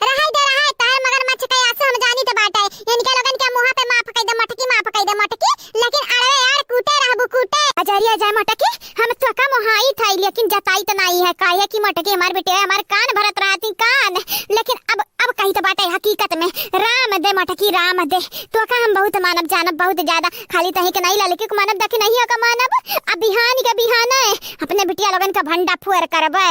रहाई दे, रहाई, तहर मगरमच्छ के आंसू हम जानी त बाटे। इनके लोगन के मुंह पे माफ कई दे मोटकी, माफ कई दे मोटकी, लेकिन अड़वे यार कूटे रहबू कूटे। अजरिया जाए मोटकी, हम तोका मोहाई थाई, लेकिन जताई त नाई है, काहे कि मोटकी हमार बिटिया हमार कान भरत रहती कान। लेकिन अब, अब कही त बाटे हकीकत में, राम दे मोटकी, राम दे। तोका हम बहुत मानब जानब बहुत ज्यादा, खाली तही के नहीं ललकी के मानब, देखी नहीं ओका मानब। अब बिहान के बिहान है, अपने बिटिया लोगन का भंडा फुअर करबे।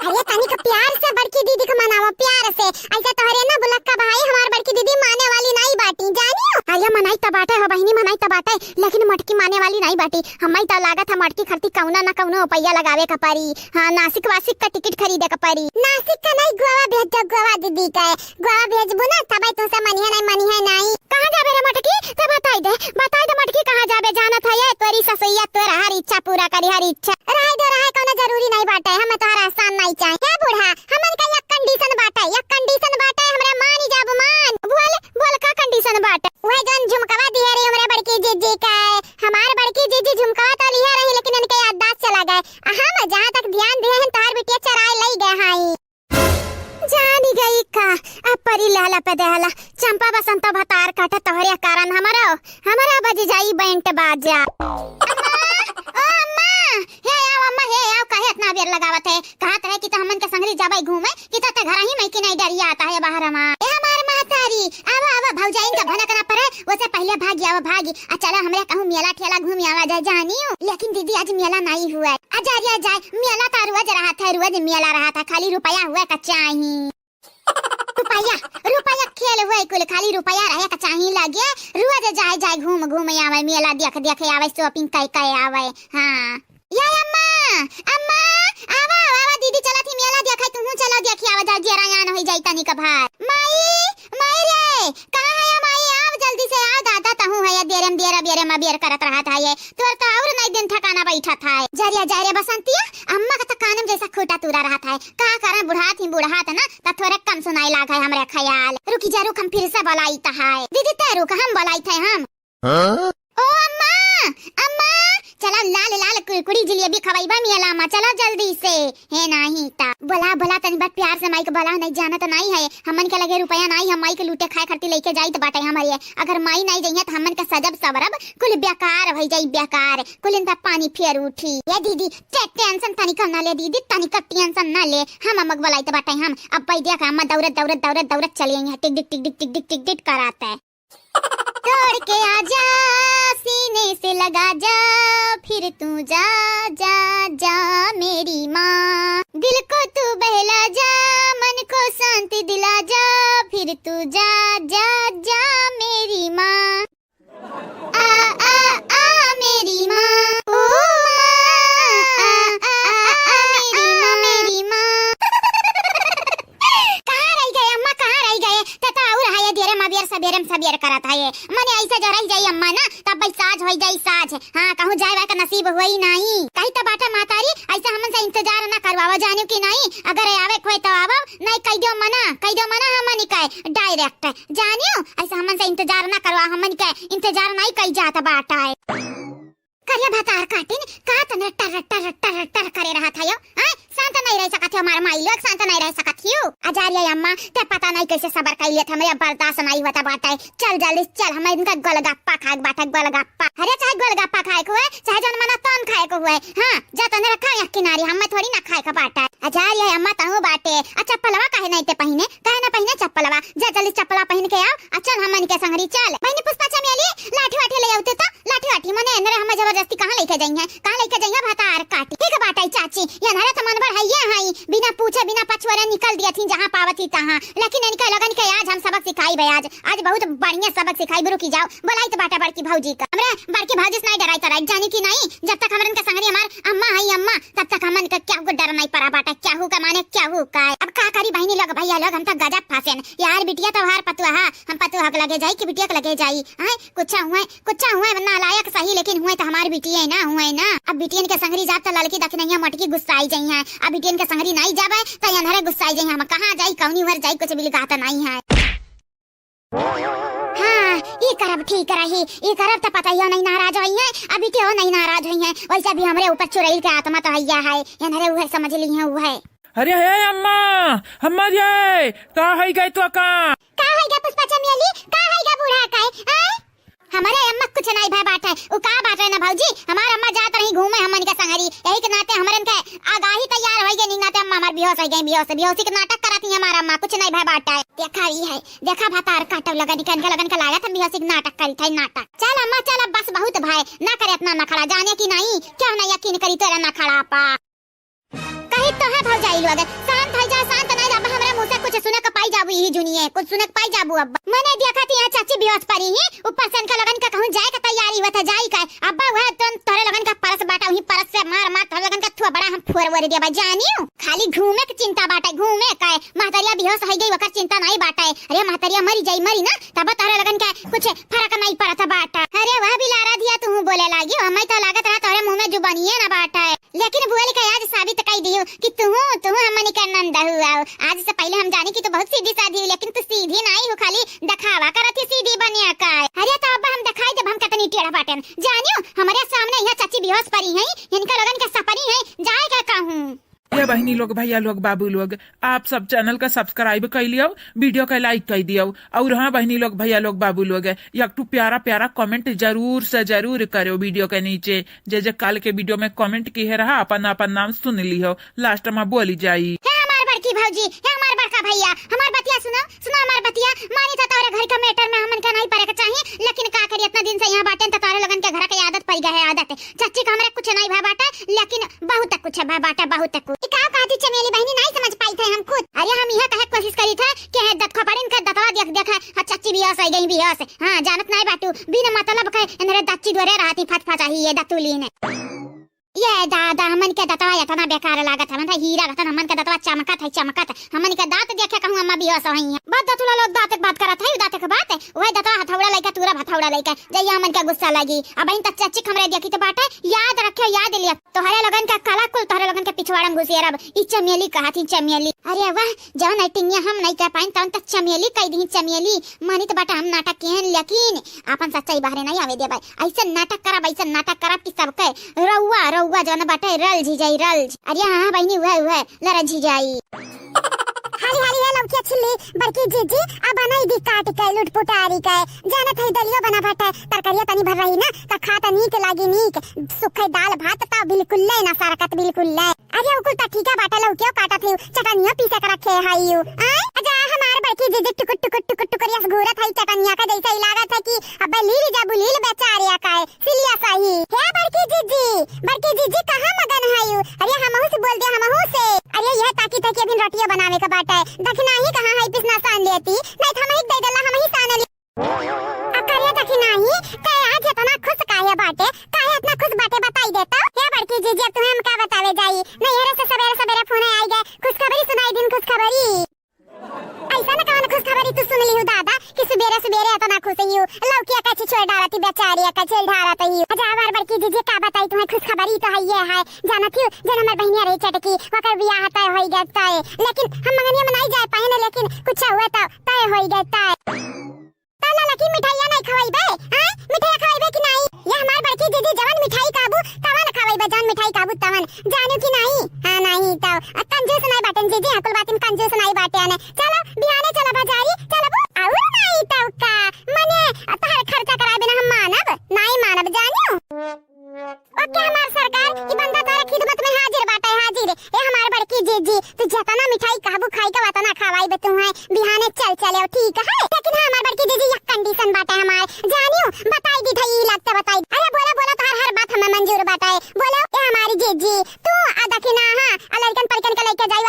अरे तनिक प्यार से बड़की दीदी के मनावा, प्यार से। ऐसा तोहरे ना बुलक्का भाई, हमार बड़की दीदी माने वाली नाई बाटी, जानियो। अरे मनाई त बाटे हो बहिनी, मनाई त बाटे, लेकिन मोटकी माने वाली नाई बाटी। हम्मै त लागत है मोटकी खरती कौनो ना कौनो उपाया लगावे का परी। हाँ, नासिक वासिक का टिकट खरीदे का परी। नासिक का नहीं, गोवा भेज दो, गोवा दीदी का। गोवा भेजबू ना, तबै तुमसे मनिहे नहीं, मनिहे नहीं। कहाँ जाबे रे मोटकी? त बताई दे, बताई दे मोटकी, कहाँ जाबे? जानत है ये तोरी ससुइया तोर हर इच्छा पूरा करी, हर इच्छा। रहे दो, रहे, कौनो जरूरी नहीं बाटे, हमें तोहरा एहसान नहीं चाहे। हे बूढ़ा, हमन का एक condition बाटे, एक condition बाटे, हमरे मानी जाबू मान। बोल, बोल का condition बाटे? वह जौन झुमकवा दिहे रही हमरे बड़की जीजी का, हमार बड़की जीजी झुमकवा तो लिहे रही, लेकिन इनके याददाश्त चला गए। आ हम जहाँ तक ध्यान दिहे हैं, तोहार बिटिया चराए लई गए हैं। जानी गई का, अब परी लहला पे देहला, चंपा बसंत भतार काटे तोहरे कारण हमरो, हमरा बज जाई बैंड बाजा। अम्मा, ओ अम्मा, हे आओ अम्मा, हे आओ, काहे इतना बेर लगावत है? कहत है कि तो हमन के संगरी जाबै घूमे, कि तो ते घर ही में कि नहीं डरिया आता है बाहर हमार। ए हमार महतारी, आवा, आवा, भौजाइन का भनक ना पड़े, ओसे पहले भागी, आवा, भागी। आ चला हमरे कहूँ मेला ठेला घूम आवा जाए, जानियो। लेकिन दीदी आज मेला नहीं हुआ है। अजरिया जाए, मेला तो रोज रहत है, रोज मेला रहत है, खाली रुपया हुआ का चाही। रुपया, रुपया खेल हुए कुल, खाली रुपया रहे का चाही लगे, रोज जाए, जाए घूम, घूम आवे, मेला देख, देख आवे, shopping कई, कई आवे। हाँ। ये अम्मा, अम्मा, आवा, आवा, दीदी चलत ही मेला देखे, तुहू चलो देखी आवा, जा जेरा यान होई जाई तनी का भार। माई, माई रे, कहाँ है माई? आव जल्दी से आव दादा, तहू है ये देरे में बेरा, बेरे में बेर करत रहत है ये। तोर तो और नहीं दिन ठिकाना बैठत है। जा रे, जा रे बसंतिया, अम्मा का तो कानम जैसा खूटा तुरा रहत है। का करें बुढ़ात ही बुढ़ात ना, त थोरे कम सुनाई लाग है हमरे ख्याल। रुकी जा रुक, हम फिर से बोलाई त है। दीदी ते रुक, हम बोलाई थे हम। हाँ? ओ अम्मा, अम्मा, चला लाल लाल कुरकुरी जिलेबी खवाइबा मेला मा, चला जल्दी से। हे नाही ता। बोला, बोला, तनी बात प्यार से माइक बोला, नहीं जानत नाही है। हमन के लगे रुपया नाही, हम माइक लूटे खाए खातिर लेके जाइत बाटे हमरे। अगर माई नाही जइहे त हमन के सजब सवरब कुल बेकार भई जाई, बेकार। कुल इनका पानी फेर उठी। ये दीदी, ते tension तनिक ना ले दीदी, तनिक tension ना ले। हम अम्मा के बोलाइत बाटे हम। अब भाई देख, अम्मा दौड़त, दौड़त, दौड़त, दौड़त चली आई है। टिक डिक, टिक डिक, टिक डिक, टिक डिक कराते। दौड़ के आजा, सीने से लगा जा, फिर तू जा, जा, जा मेरी माँ। दिल को तू बहला जा, मन को शांति दिला जा, फिर तू जा, जा, जा मेरी माँ। आ, आ, आ मेरी माँ, ओ माँ, आ, आ, आ, आ, आ मेरी माँ, मेरी माँ। कहाँ रह गए अम्मा, कहाँ रह गए? ते तो और है ये देरे मा बेर सबेरे में सबेर करत है ये। मने ऐसे जो रह जाई अम्मा ना, तब भाई साझ होई जाई साझ। हाँ, कहूँ जाए वाए का नसीब हुई नाही। कही तो बाटे मातारी, ऐसे हमन से इंतजार ना करवावा, जानियो कि नाही। अगर आवे कोई तो आवा, नाही कह दियो मना, कह दियो मना हमन के direct। जानियो, ऐसे हमन से इंतजार ना करवा, हमन के इंतजार नाही कही जात बाटे। करिया भतार काटिन, का तने टर, टर, टर, टर करे रहत हयो? आय, शांत नहीं रह सकत हो, हमार माई लोग शांत नहीं रह सकत हियो। अजारिया अम्मा, ते पता नहीं कैसे सबर कर लिया था, मेरा बर्दाश्त नहीं होता बाटे। चल जल्दी चल, हमें इनका गोलगप्पा खाए के बाटे, गोलगप्पा। अरे चाहे गोलगप्पा खाए के हुए, चाहे जौन मना तौन खाए के हुए, हाँ, जा तने रखा यहाँ किनारे, हमें थोड़ी ना खाए के बाटे। अजारिया अम्मा तहु बाटे, अच्छा चप्पलवा काहे नहीं ते पहिने? काहे ना पहिने चप्पलवा? जा जल्दी चप्पला पहिन के आव, आ चल हमन के संगरी चल। बहिनी पुष्पा चमेली, लाठी वाठी ले आउते त, लाठी वाठी मने एनरे हमें जबरदस्ती कहाँ लेके जाई है? कहाँ लेके जाई है भतार काटी? ठीक बाटे चाची, ये नरे त मन बढ़ाइए हैं। बिना पूछे, बिना पछोरे निकल दिया थी जहाँ पावत ही तहाँ। लेकिन इनके लोगन के आज हम सबक सिखाइबे, आज, आज बहुत बढ़िया सबक सिखाइबे। रुकी जाओ, बोलाइत बाटे बड़की भौजी का। हमरे बड़की भौजी से नहीं डराई तराई, जानी कि नहीं? जब तक हमरन के संगरी हमार अम्मा है अम्मा, तब तक हमन के केहू के डर नहीं परा बाटे, केहू का माने केहू का। अब का करी बहिनी लोग, भैया लोग, हम तो गजब फंसेन। यार बिटिया तोहार पतुआ है, हम पतुआ के लगे जाई कि बिटिया के लगे जाई? हैं? कुछ हुए, कुछ हुए नालायक सही, लेकिन हुए तो हमार बिटिया ना हुए ना। अब बिटियन के संगरी जाब तो ललकी दखिनैया मोटकी गुस्साई जइहैं। अब बिटियन के संगरी नहीं जाबे तो एन्हरे गुस्साई जइहैं। हम कहाँ जाई, कौनी ओर जाई, कुछ बिलगात नहीं है। हाँ, ई करब ठीक रही, ई करब त पतैया नहीं नाराज होइहैं, अब बिटियो नहीं नाराज होइहैं। वैसे भी हमरे ऊपर चुड़ैल के आत्मा तो हैया है, एन्हरे उहे समझ लिहैं उहे। अरे हे अम्मा, अम्मा रे, का है गए तो का? का है गा पुष्पा चमेली, का है गा बूढ़ा का, आय? हमरे अम्मा कुछ नहीं भय बाटे, उ का बाटे ना भौजी, हमार अम्मा जात रही घूमे हमन के संगरी, यही के नाते हमरन के आगाही तैयार होई गई, नहीं नाते अम्मा हमार बेहोश हो गई, बेहोश, बेहोशी के नाटक करत ही हमार अम्मा, कुछ नहीं भय बाटे। देखा ई है, देखा भतार काटब लगन के, इनके लगन के लागत हम बेहोशी के नाटक करी थे, नाटक। चल अम्मा चल, अब बस बहुत भय, ना करे इतना नखड़ा, जाने कि नहीं, क्यों ना यकीन करी तेरा नखड़ा पा। कही तो है भौजाई लोग, शांत हो जा, शांत नहीं रहबा, हमरा मुँह से कुछ सुने के पाई जाबू, यही जुनिए कुछ सुने के पाई जाबू। अब मने देखा थी यहाँ चाची बेहोश परी ही, ऊपर से इनका लगन का कहूँ जाए का तैयारी हुआ था, जाई का? अब्बा वह तो तोहरे लगन का परस बाटा, वही परस से मार मार तोहरे लगन का थुआ बड़ा हम फोर वोर देबा, जानियो? खाली घूमे के चिंता बाटे, घूमे का। महतरिया बेहोश हो गई, ओकर चिंता नहीं बाटे। अरे महतरिया मरी जाई, मरी ना, तब तोहरे लगन का कुछ फर्क नहीं पड़त बाटा। अरे वह बिलारा धिया तू बोले लागी, हमें तो लागत रहा तोहरे मुँह में जुबानिए ना बाटे। लेकिन बुआ लिखा आज साबित कई दियो कि तुहू, तुहू हमनी के नंद हुआ। आज से पहले हम जानी कि तू बहुत सीधी साधी हो, लेकिन तू सीधी नाई हो, खाली दिखावा करत ही सीधी बनिया का। अरे तो अब हम दिखाई देब हम कितनी टेढ़ बाटेन। जानियो, हमरे सामने यहाँ चाची बेहोश परी हैं, इनका लोगन के सपनी है, जाए के कहूँ। ए बहिनी लोग, भैया लोग, बाबू लोग, आप सब channel का subscribe कर लियो, video का like कर दियो। और हाँ बहिनी लोग, भैया लोग, बाबू लोग, एक ठो प्यारा प्यारा comment जरूर से जरूर करो video के नीचे। जे जे काल के video में comment किहे रहा, अपन अपन नाम सुन लिहो, last में बोली जाई। हे हमार बड़की भौजी, हे हमार बड़का भैया, हमार बतिया सुनो, सुनो हमार बतिया। मानी तो तोहरे घर का matter में हमन के नहीं पड़े के चाही, लेकिन का करी, इतना दिन से यहाँ बाटेन तो तोहरे लोगन के घर के आदत पड़ गए है, आदत। चाची का हमरे कुछ नहीं भय बाटे, लेकिन बहुत कुछ भय बाटे, बहुत कुछ। ई का कहती चमेली बहिनी, नहीं समझ पाई थे हम खुद। अरे हम यह कहे कोशिश करी थे कि हे दत खोपड़िन के दतवा देख देख, हाँ, चाची बेहोश हो गई, बेहोश। हाँ, जानत नहीं बाटू, बिना मतलब के इन्हरे दच्ची द्वारे रहती फत फत ही ये दतुली ने। ये दादा, हमन के दतवा इतना बेकार लागत, हमन के हीरा रतन, हमन के दतवा चमकत है, चमकत। हमन के दांत देखे कहूँ अम्मा बेहोश होई हैं। बस दतुला लोग दांत के बात करत है, दांत के बात। वही दतवा हथौड़ा लइके, तूरा हथौड़ा लइके, जइया हमन के गुस्सा लगी। अब इन तक चच्चिक हमरे देखी तो बाटे, याद रखे, याद लिया। तोहरे लोगन का कला कुल तोहरे लोगन के पिछवाड़ा में घुसेरब। ई चमेली कहत ही चमेली। अरे वाह, जौन acting हम नहीं कर पाइन, तौन तक चमेली कह दी चमेली। मानी तो बाटे हम नाटक किहन, लेकिन आपन सच्चाई बाहरे नहीं आवे देबै। ऐसन नाटक करब, ऐसन नाटक करब कि सबके रउआ, रउआ जौन बाटे रल जी जाई, रल जी। अरे हाँ, हाँ बहिनी, उहे, उहे, लरज ही जाई। हाली, हाली, हे लौकिया छिल्ली, बड़की जीजी, अब नहीं दी काट के, लुटपुटारी के। जानत है दलियो बना बाटे, तरकारिया तनी भर रही ना, त खा त नीक लागी नीक। सुखे दाल भात त बिल्कुल ले ना सरकत, बिल्कुल ले। अरे उ कुल त ठीके बाटे, लौकियो काटत है, चटनियो पीसे के रखे है यू। आय, अजा हमार बड़की जीजी टुकुर, टुकुर, टुकुर, टुकुर यस घूरत है चटनिया का, जैसे ही लागत है कि अबे लील जाबू लील बेचारिया का है। सिलिया सही। हे बड़की जीजी, बड़की जीजी कहाँ मगन हयू? अरे हमहू से बोल दे, हमहू से। अरे यह ताकी ताकी अभी रोटिया बनावे का बाटे। दखिनाही कहाँ है, पिसना सान लेती, नहीं तो हम ही दे देला, हम ही सान ली। अकरे दखिनाही, ते आज इतना खुश काहे बाटे? काहे इतना खुश बाटे, बताई देता? हे बड़की जीजी, अब तुम्हें हम का बतावे जाई? नैहरे से सवेरे सवेरे फोन आई गए, खुशखबरी सुनाई दिन, खुशखबरी। ऐसा न कवन खुशखबरी तू सुन लिहू दादा कि सुबेरे सुबेरे इतना खुश हियू। लौकिया का छिछोर डालत ही बेचारी, का छेल ढारत ही। अजा हमार बड़की जीजी का बताई तुम्हें, खुशखबरी तो है ये है। जानत हियू जन हमार बहिनिया रही चटकी, ओकर बियाह तय होई गए तय। लेकिन हम मंगनिया में नहीं जाए पाए न, लेकिन कुछ हुए तो तय होई गए तय। तो ललकी मिठाइया नहीं खवाइबे, हाँ? मिठाइया खवाइबे कि नहीं? ये हमार बड़की जीजी जवन मिठाई काबू, तवन खवाइबे, जवन मिठाई काबू तवन। जानू कि नहीं? हाँ, नहीं तो। अ, कंजूस नहीं बाटेन जीजी, हाँ, कुल बातिन कंजूस नहीं बाटेन। चलो, बिहाने चलो बाजारी, चलबू? और नहीं तो का? मने, तोहर खर्चा कराए बिना हम मानब? नहीं मानब, जानू। OK हमार सरकार, ई बंदा तोहरे खिदमत में हाजिर बाटे, हाजिर। ए हमार बड़की जीजी, तू जतना मिठाई कहबू खाई के वतना खवाइबे तुहैं। बिहाने चल चले, ठीक है? लेकिन हाँ, हमार बड़की जीजी, एक condition बाटे हमार। जानियो, बताई दी थई, ई लगते बताई। अरे बोला, बोला, तोहार हर बात हमें मंजूर बाटे। बोलो, ए हमारी जीजी, तू आ दखिना, हाँ, आ लड़कन परिकन के लेके जाई,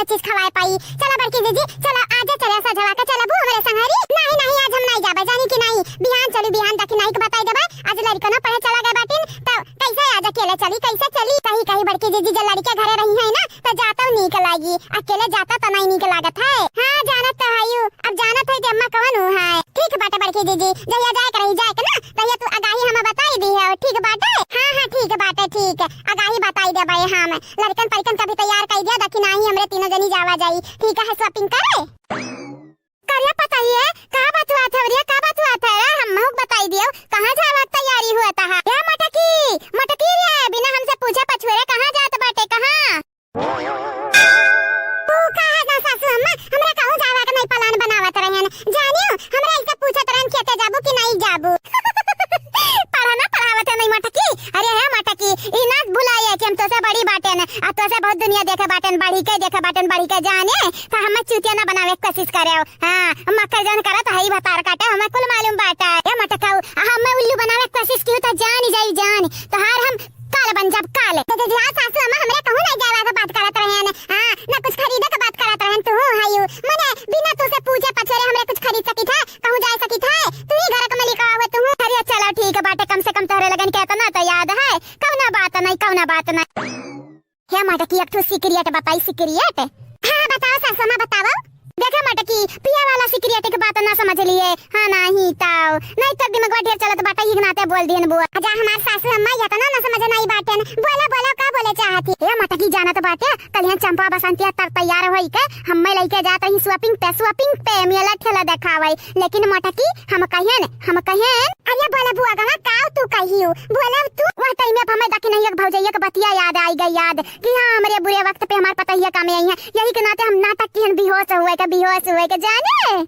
चीज खवाए पाई। चला बड़की जीजी, चला आजे चले सजवा के चलबू हमरे संगरी। नहीं, नहीं, आज हम नहीं जाबे, जानी कि नहीं। बिहान चली, बिहान दखिनही के बताई देबे। आज लड़कनो पढ़े चला गए बाटिन, तो कैसे आज अकेले चली, कैसे चली? कही, कही बड़की जीजी, जब लड़के घरे रही है ना, तो जाता नीक लागी, अकेले जाता तो नहीं नीक लागत है। हाँ, जानत तो हयू, अब जानत है कि अम्मा कवन हूँ है। ठीक बाटे बड़की जीजी, जहिया जाए के रही जाए के ना, तहिया तू आगाही हमें बताई दी है, ठीक बाटे? हाँ, हाँ, ठीक बाटे, ठीक। आगाही बताई देबे हम। लड़कन परिकन का भी तैयार कर दिया, दखिनही हमरे तीनों जनी जावा जाई। ठीक है, shopping करे। करिया पता ही है, का बात हुआ था रे, का बात हुआ था रे? हम महूक बताई दियो, कहाँ जावा के तैयारी हुआ था? ए मटकी, मटकी रे, बिना हमसे पूछे पछुरे कहाँ जात बाटे, कहाँ? तू का है ना सासू अम्मा, हमरा कहूँ जावा के नहीं plan बनावत रहन। जानियो, हमरा ऐसे पूछत रहन खेते जाबू कि नहीं जाबू। पढ़ा ना पढ़ावत है नहीं मटकी। अरे है मटकी, ई ना भुलाए कि हम तोसे बड़ी बाटेन, आ तोसे बहुत दुनिया देखे बाटेन, बढ़ी के देखे बाटेन, बढ़ी के जाने, तो हमें चूतिया ना बनावे के कोशिश करे हो। हाँ, मक्खर जौन करत हई भतार काटे, हमें कुल मालूम बाटे। ए मटकाऊ, हमें उल्लू बनावे के कोशिश की तो जान ही जाई जान, तोहार हम काल बन जाब काल। दे दे दिया सासू अम्मा, हमरे कहूँ नहीं जावा के बात करत रहन। हाँ, ना कुछ खरीदे के बात करत रहन, तू हूँ हयू। मने बिना तू से पूछे पछोरे हमरे कुछ खरीद सकित है, कहूँ जा सकित है? तू ही घर के मलिकवा हुए तू हूँ। अरे चलो ठीक बाटे, कम से कम तोहरे लगन के इतना तो याद है। कौना बात नहीं, कौना बात नहीं। हे मटकी, एक ठो secret बताई, secret। हाँ, बताओ सासू अम्मा, बताओ। देखे मटकी, पिया वाला secret के बात ना समझ लिए। हाँ, नहीं ताऊ, नहीं तो दिमागवा ढेर चलत बाटे, ही नाते बोल दियन बुआ। अच्छा, हमार सासू अम्मा, ये तो ना, ना समझ नहीं बाटेन। बोलो, बोलो, का बोले चाहती? हे मटकी, जानत बाटे, कलिया चंपा बसंतिया तर तैयार होई के हम्मे लइके जात रही shopping पे, shopping पे मेला ठेला देखावे। लेकिन मटकी, हम कहेन, हम कहेन। अरे बोला बुआ गवा, काऊ तू कहियो? बोला तू। वह time में हमें दखिनही एक भौजैया के बतिया याद आई गई याद कि हाँ, हमरे बुरे वक्त पे हमार पतोहिया काम आई है। यही के नाते हम नाटक किहन बेहोश हुए के, बेहोश हुए के जाने।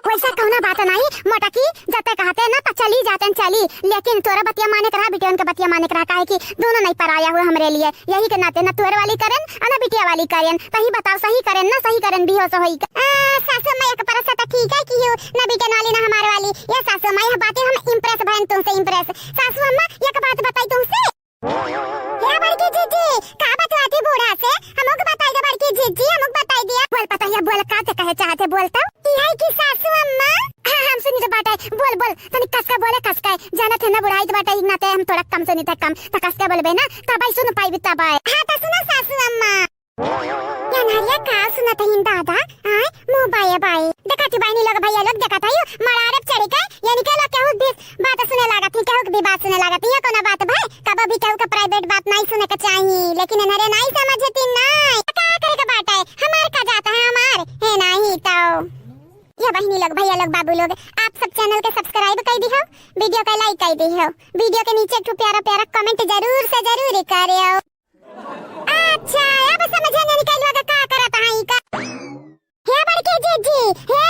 वैसा कौना बात नहीं, मटकी, जते कहते ना तो चली जाते न चली, लेकिन तोरे बतिया माने के रहा, बिटियन के बतिया माने के रहा, काहे कि दोनों नहीं पराया हुए हमरे लिए। यही के नाते ना तोरे वाली करेन, आ ना बिटिया वाली करेन। तही बताओ, सही करेन ना, सही करेन, बेहोश होई के। आ, सासू अम्मा एक परस तो ठीक है कि यू ना बिटियन वाली ना हमारे वाली। ये सासू अम्मा, यह बातें हम impress भयन तुमसे, impress। सासू अम्मा, एक बात बताई तुमसे। हे बड़की जीजी, का बतुआती बूढ़ा से? हमहू के बताई दे बड़की जीजी, हमहू के बताई दिया। बोल पतोहिया, बोल, का ते कहे चाहते, बोल तो। ई है कि सासू अम्मा। हाँ, हम सुनी तो बाटे, बोल, बोल, तनी कस के बोले, कस के। जानत है ना बुढ़ाई तो बाटे, इतना ते हम थोड़ा कम सुनी थे, कम। तो कस के बोलबे ना, तब आई सुन पाई, तब आई। हाँ, तो सुनो सासू अम्मा। या नारिया का सुनत हईन दादा, आय, मुँह बाए बाए। देखत ही बहिनी लोग, भैया लोग, देखत हई, मड़ारब चढ़ के, यानी के लोग केहू भी बात सुने लागत ही, केहू के भी बात सुने लागत ही। ये कोनो बात भाई? कबो भी केहू के private बात नहीं सुने के चाही, लेकिन इन्हरे नहीं समझती नहीं। का करे के बाटे? हमार का जाता है, हमार है नहीं तो। ये बहिनी लोग, भैया लोग, बाबू लोग, आप सब channel के subscribe कर दी हो, video के like कर दी हो, video के नीचे एक ठो प्यारा प्यारा comment जरूर से जरूर करे हो। अच्छा, अब समझे नहीं कइलवा का, का करत हई का? हे बड़की जीजी, हे,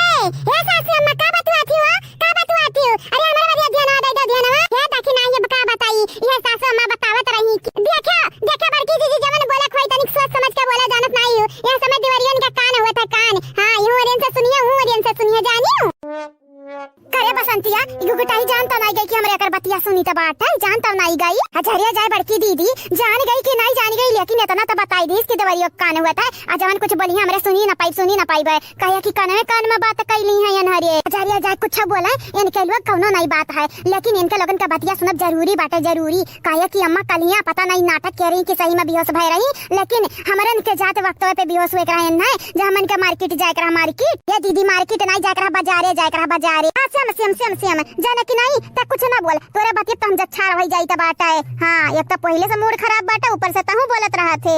हे सासू अम्मा, का बतुआती हो? का बतुआती हो? अरे, हमरा बदे ध्यानवा दे दो, ध्यानवा। हे देखी ना, ये का बताई, ये सासू अम्मा बतावत रही कि, देखो, देखो बड़की जीजी, जवन बोले खोई तनिक सोच समझ के बोले, जानत नहीं हो। ये समय देवरियन के कान हुआ था, कान। हाँ, यूं ओरियन से सुनिए, ऊं ओरियन से सुनिए, जानियो। करे बसंतिया, ई गुगुटाही जान तो नाई गई कि हमरे एकर बतिया सुनी त बाटे, जान तो नाई गई। हजरिया जाए बड़की दीदी, जान गई कि नाई जान गई, लेकिन इतना तो बताई दीस कि देवरियो के कान हुआ था, आ जवन कुछ बोली हमरे सुनी ना पाई, सुनी ना पाई बे, कहे कि कनवे कान में बात कैली है अनहरे। हजरिया जाए कुछ बोले, इनके लोग कौनो नाई बात है, लेकिन इनके लोगन का बतिया सुनब जरूरी बाटे, जरूरी। काहे कि अम्मा कलिया पता नहीं नाटक कह रही कि सही में बेहोश भय रही, लेकिन हमरन के जाते वक्तवे पे बेहोश हुए के रहन है, जे हमन के market जाए के रहा, market। ये दीदी, market नहीं जाए के रहा, बाजारे जाए के रहा, बाजारे। हाँ, सेम, सेम, सेम, सेम। जाने कि नहीं, त कुछ ना बोल, तोरे बतिया तो हम जच्छार होई जाई त बाटे। हाँ, एक तो पहले से mood खराब बाटे, ऊपर से तहूँ बोलत रहा थे।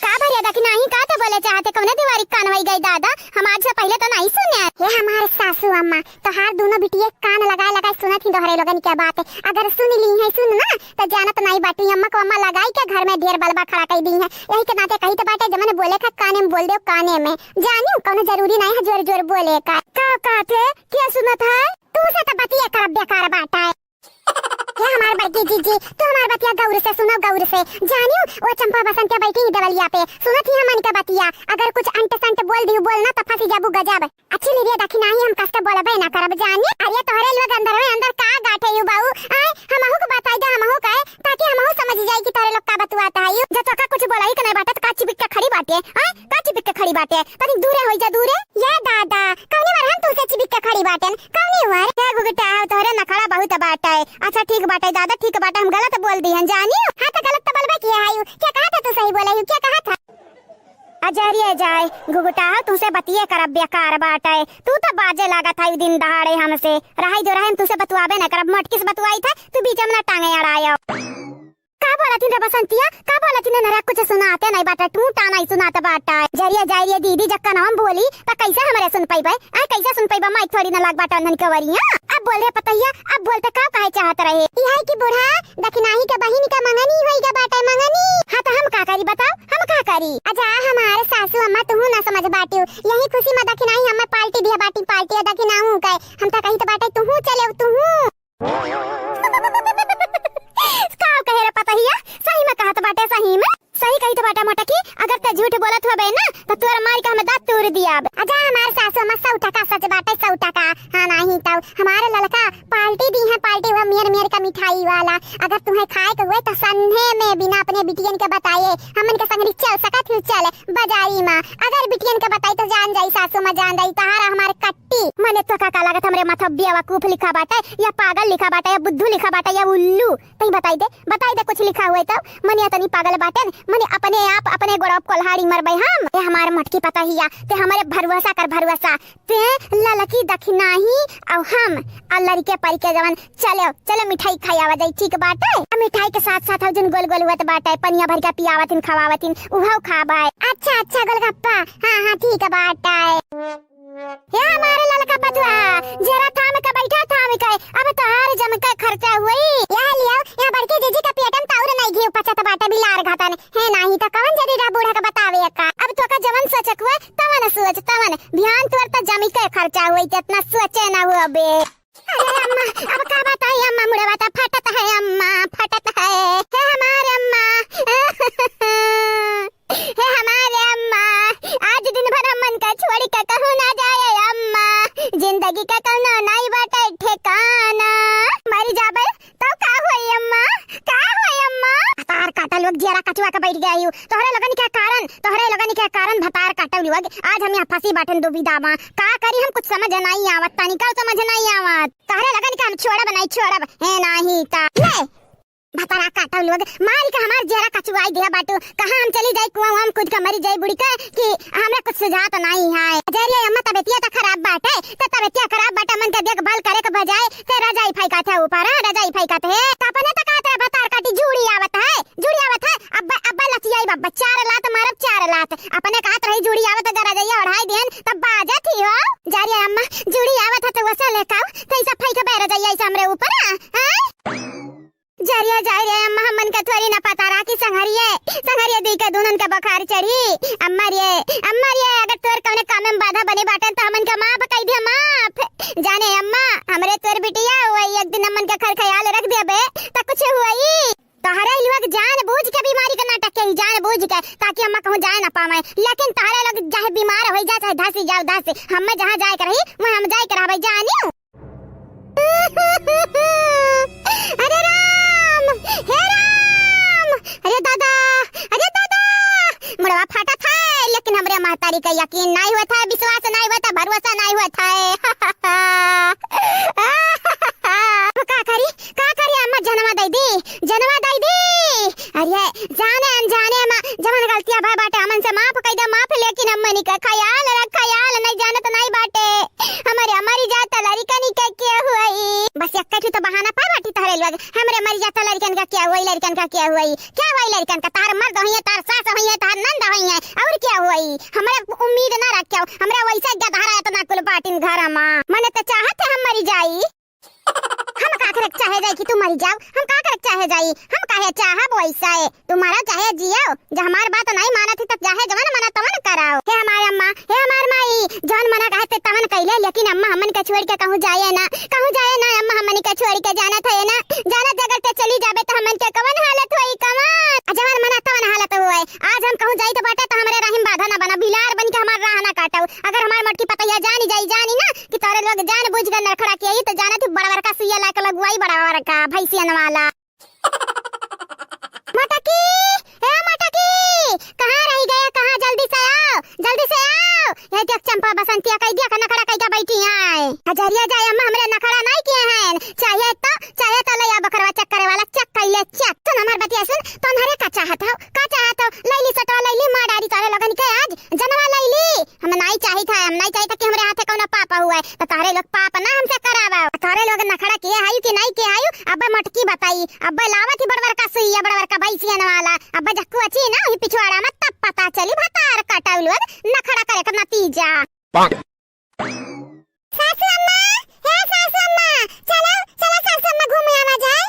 का भरिया देखी नहीं, का तो बोले चाहते, कौने दीवारी कान होई गई दादा? हम आज से पहले तो नहीं सुने। हे हमार सासू अम्मा, तोहार दोनों बिटिये कान लगाए लगाए सुनत ही तोहरे लोगन के बात। अगर सुन ली है, सुन ना, तो जानत नहीं बाटी, अम्मा को अम्मा लगाई के घर में ढेर बलबा खड़ा कर दी है। यही के नाते कही तो बाटे, जमन बोले का काने में बोल दे, काने में। जानियो, कोनो जरूरी नहीं है जोर जोर बोले का। का कहते? क्या सुनत है? तू से तो बतिया कर बेकार बाटा है। ये हमार बड़की जीजी, तू हमार बतिया गौर से सुनो, गौर से। जानियो, वो चंपा बसंतिया बैठी ही देवलिया पे, सुनत ही हमन के बतिया। अगर कुछ अंट संट बोल दियो, बोलना तो फंसी जाबू गजब। अच्छी लीजिए देखी नाही, हम कस के बोलबे ना करब जानी। अरे तोहरे लोग अंदर में अंदर का गाठे यू बाऊ, आए हमहू को बताई दे, हमहू कहे, ताकि हमहू समझ जाई कि तोहरे लोग का बतुआत है यू। जब तोका कुछ बोलाई के नहीं बाटे तो का चिबिक के खड़ी बाटे। आय, का चिपिक के खड़ी बाटे? तनी दूरे होई जा, दूरे। ये दादा, कौनी बार हम तुहसे चिपिक के खड़ी बाटेन? कौनी बार? हे घुघुटा, तोहरे नखड़ा बहुत बाटे। अच्छा, ठीक बाटे दादा, ठीक बाटे, हम गलत बोल दिहन, जानी? हाँ, तो गलत तो बोलबे किया है, क्या कहा था तू सही बोले, क्या कहा था? अजरिये जाए, घुघुटा, तुहसे बतिये करब बेकार बाटे। तू तो बाजे लागत है दिन दहाड़े हमसे। रहाई जो रहे, हम तुहसे बतुआबे न करब, मोटकी से बतुआई था, तू बीच में ना टांगे अड़ायो। का बोलत हिन रे बसंतिया? का बोलत हिन? नरा कुछ सुनाते नहीं बाटे, टूटा नहीं सुनात बाटे। जरिये जाए रे दीदी, जक्का नाम बोली, त कैसे हमरे सुन पइबे? आ, कैसे सुन पइबे? माइक थोड़ी ना लाग बाटे उन्हन के वरिया। अब बोल रे पतहिया, अब बोलते का कहे चाहत रहे? इहे कि बूढ़ा, दखिनाही के बहिन के मंगनी होई गे बाटे, मंगनी। हाँ, त हम का करी बताओ, हम का करी? अच्छा, हमारे सासू अम्मा, तुहू ना समझ बाटियो, यही खुशी में दखिनाही हमें पार्टी दिया बाटी, पार्टी दखिनाहू के। हम त कही त बाटे, तुहू चले, तुहू। का कहे रे पतहिया? सही में कहत बाटे, सही में। सही कहित बाटे मोटकी, अगर ते झूठ बोलत होबे ना, त तोर मारी के हम दाँत तोड़ दियाब। अजा हमार सासू अम्मा, सौ टका सच बाटे, सौ टका। हाँ, नाही तउ हमार ललका पार्टी दिहे, पार्टी हुआ मेर मेर का मिठाई वाला। अगर तुहे खाए के हुए त सन्हे में बिना अपने बिटियन के बताए हमन के संगरी चल सकत ही, चल बजारी मा। अगर बिटियन के बताई त जान जाई सासू मा, जान जाई तहार हमार कट टी। मने तोका का लागत हमरे माथा बेवकूफ लिखा बाटे, या पागल लिखा बाटे, या बुद्धू लिखा बाटे, या उल्लू? तई बताई दे, बताई दे कुछ लिखा हुए तउ। मने तनी पागल बाटेन, मने अपने आप अपने गोड़वा पे कुल्हाड़ी मरबे हम। ए हमार मोटकी पतहिया, ते हमरे भरोसा कर भरोसा। ते ललकी दखिनाही अउ हम, अउ लड़के परिके जवन चलो, चलो मिठाई खाई आवा जाई, ठीक बाटे। आ मिठाई के साथ साथ हउ जउन गोल गोल हुवत बाटे, पनिया भर के पियावत हिन, खवावत हिन, उहउ खाबे। अच्छा, अच्छा, गोलगप्पा। हाँ, हाँ, ठीक बाटे। हे हमारे ललका पतुआ, जरा थाम के बैठा, थाम के। अब तोहार जम के खर्चा हुई। यह लियो, यह बड़की जीजी के पेट में तउर नहीं घी पचत बाटे, बिलार घातन। हे नाही त कवन जदी रह बूढ़ा के बतावे का। अब तोका जवन सोचे के हुए, तवन सोच, तवन। बिहान तोर त जमी के खर्चा हुई, जितना सोचे ना हुआ बे। अरे अम्मा, अब का बताई अम्मा, मुड़वा त फटत है अम्मा, फटत है। हे हमारे अम्मा, हे हमारे अम्मा, आज दिन भर हमन का छोड़ी के कहूँ ना जाए अम्मा, जिंदगी का कौनो नाई बाटे ठिकाना। मरी जाबे तो का होई अम्मा, का होई अम्मा? तार काटा लोग जियरा कचुआ के बैठ गया यू। तोहरे लोगन के कारण, तोहरे लोगन के कारण भतार काटल हुआ कि आज हम यहाँ फंसी बाटन दुविधा मा। का करी हम, कुछ समझ नहीं आवत, तनिका समझ नहीं आवत। तोहरे लोगन के हम छोड़ब नहीं, छोड़ब, हे नाही ता। ले, भतारा काटल लोग, मारी के हमार जेरा कचुआई दिया बाटू। कहाँ हम चली जाई, कुआं हम कूद के मरी जाई बुड़ी के, कि हमरा कुछ सुझात नहीं है। जरिए अम्मा तबियतिया तो खराब बाटे, तो तबियतिया खराब बाटे, मन के देखभाल करे के बजाय ते रजाई फेंकत है ऊपर, हाँ, रजाई फेंकत है। तो अपने तो कहत रहे भतार काटी, जूड़ी आवत है, जुड़ी आवत है। अब्बा, अब्बा लचियाई बब्बा, चार लात मारब, चार लात। अपने कहत रही जुड़ी आवत, अगर रजैया ओढ़ाई दिहन, तब बाजत ही हो। जा रे अम्मा, जुड़ी आवत है तो वैसे लेकाओ, तो ऐसा फेंकबे रजैया ऐसा हमरे ऊपर, हाँ? जा रे, जा रे अम्मा, हमन का थोड़ी ना पता रहा कि संघरिये, संघरिये दी के दुनन के बुखार चढ़ी। अम्मा रे, अम्मा रे, अगर तोर कौने काम में बाधा बने बाटन तो हमन का माफ कई दे, माफ। जाने अम्मा, हमरे तोर बिटिया हुई, एक दिन हमन का खर ख्याल रख देबे, त कुछ हुई। तोहरे लोग जान बूझ के बीमारी के नाटक के ही, जान बूझ के, ताकि अम्मा कहूँ जाए ना पावे। लेकिन तोहरे लोग चाहे बीमार होई जा, चाहे धसी जाओ धसी, हमें जहाँ जाए के रही, वहाँ हम जाए के रहबे, जानियो। अरे राम, हे राम, अरे दादा, अरे दादा, मुड़वा फाटत है, लेकिन हमरे महतारी का यकीन नहीं होत है, विश्वास नहीं होत है, भरोसा नहीं होत है। का करी, का करी अम्मा, जनवा दई दी, जनवा दई दी। अरे जाने अनजाने मा जवन गलतियाँ भय बाटे हमन से माफ कई दे, माफ, लेकिन अम्मनी का ख्याल रख, ख्याल नहीं जानत नहीं बाटे। हमरे मरी जात लड़िकनी के के हुई। बस एक ठो तो बहाना पाए बाटी तहरे लोग, हमरे मरी जात लड़िकन का के हुई, लड़िकन का के हुई, के हुई लड़िकन का? तार मर्द होइए, तार सास होइए, तार नंद होइए, और के हुई? हमरे उम्मीद ना रखियो, हमरे वैसे गदहरा इतना कुल बाटिन घर मा। मने तो चाहत है हम मरी जाई। हम का करे चाहे जाई कि तू मरी जाओ? हम का करे चाहे जाई? हम काहे चाहब वैसे? तू मरो चाहे जियो, जब हमार बात नहीं मानत ही तब चाहे जवन मना तवन कराओ। हे हमार अम्मा, हे हमार माई, जवन मना कहे ते तवन कैले, लेकिन अम्मा हमन के छोड़ के कहूँ जाए ना, कहूँ जाए ना अम्मा, हमन के छोड़ के जानत है ना, जानत अगर ते चली जाबे तो हमन के कवन हालत होई, कवन? आ जवन मना तवन हालत होए। आज हम कहूँ जाई तो बाटे तो हमरे राह में बाधा ना बना, बिलार बन के हमार राह ना काटो। अगर हमार मोटकी पतैया जानी जाई, जानी ना कि तोरे लोग जान बूझ के नखड़ा के आई तो जानत ही बड़ा बड़का सुइया लाके लगवाई, बड़ा बड़का भैंसियन वाला। मोटकी, ए मोटकी, कहाँ रह गया, कहाँ? जल्दी से ना ही पिछवाड़ा में, तब पता चली भतार कटाऊ लोग नखड़ा करे का नतीजा। सासू अम्मा, हे सासू अम्मा, चलो, चलो सासू अम्मा घूमे आवा जाए।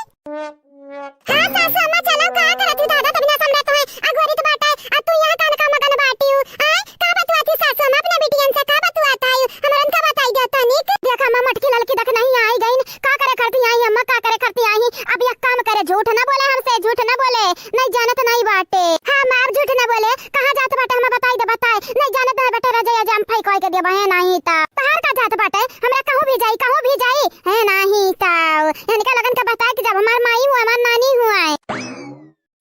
हाँ सासू अम्मा, चलो, का करत ही दादा, तब ना समझत है, अगोरित बाटे, आ तू यहाँ कान का मगन बाटिउ, आय, का बतुआत ही सासू अम्मा अपने बिटियन से, का बतुआत है, हमरन का बताई दे तनिक। देख अम्मा, मटकी ललकी देख नहीं आई गईन, का करे खरती आई अम्मा, का करे खरती आई, अब एक काम करे, झूठ ना बोले हमसे, झूठ ना बोले, नहीं जानत नहीं बाटे। हाँ अम्मा, अब झूठ ना बोले, कहाँ जात बाटे हमें बताई दे, बताए, नहीं जानत नहीं बाटे, रजैया जाम फाई कोई के देबे है नहीं ता। तहार का जात बाटे, हमरा कहूँ भी जाई, कहूँ भी जाई, है नाही ताऊ। इनका लोगन के बताए कि जब हमार माई हुआ, हमार नानी हुआ है।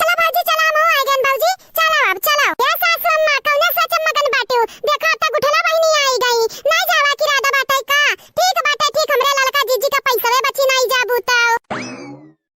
चलो भौजी, चलो हम हो आए गन भौजी, चलो अब चलो। ए सासू अम्मा, कौने सोच मगन बाटू? देखो अब तक उठला बहिनी आई गई। नहीं जावा की इरादा बाटे का? ठीक बाटे, ठीक हमरे ललका जीजी का पैसवे बची नहीं जाबू ताऊ।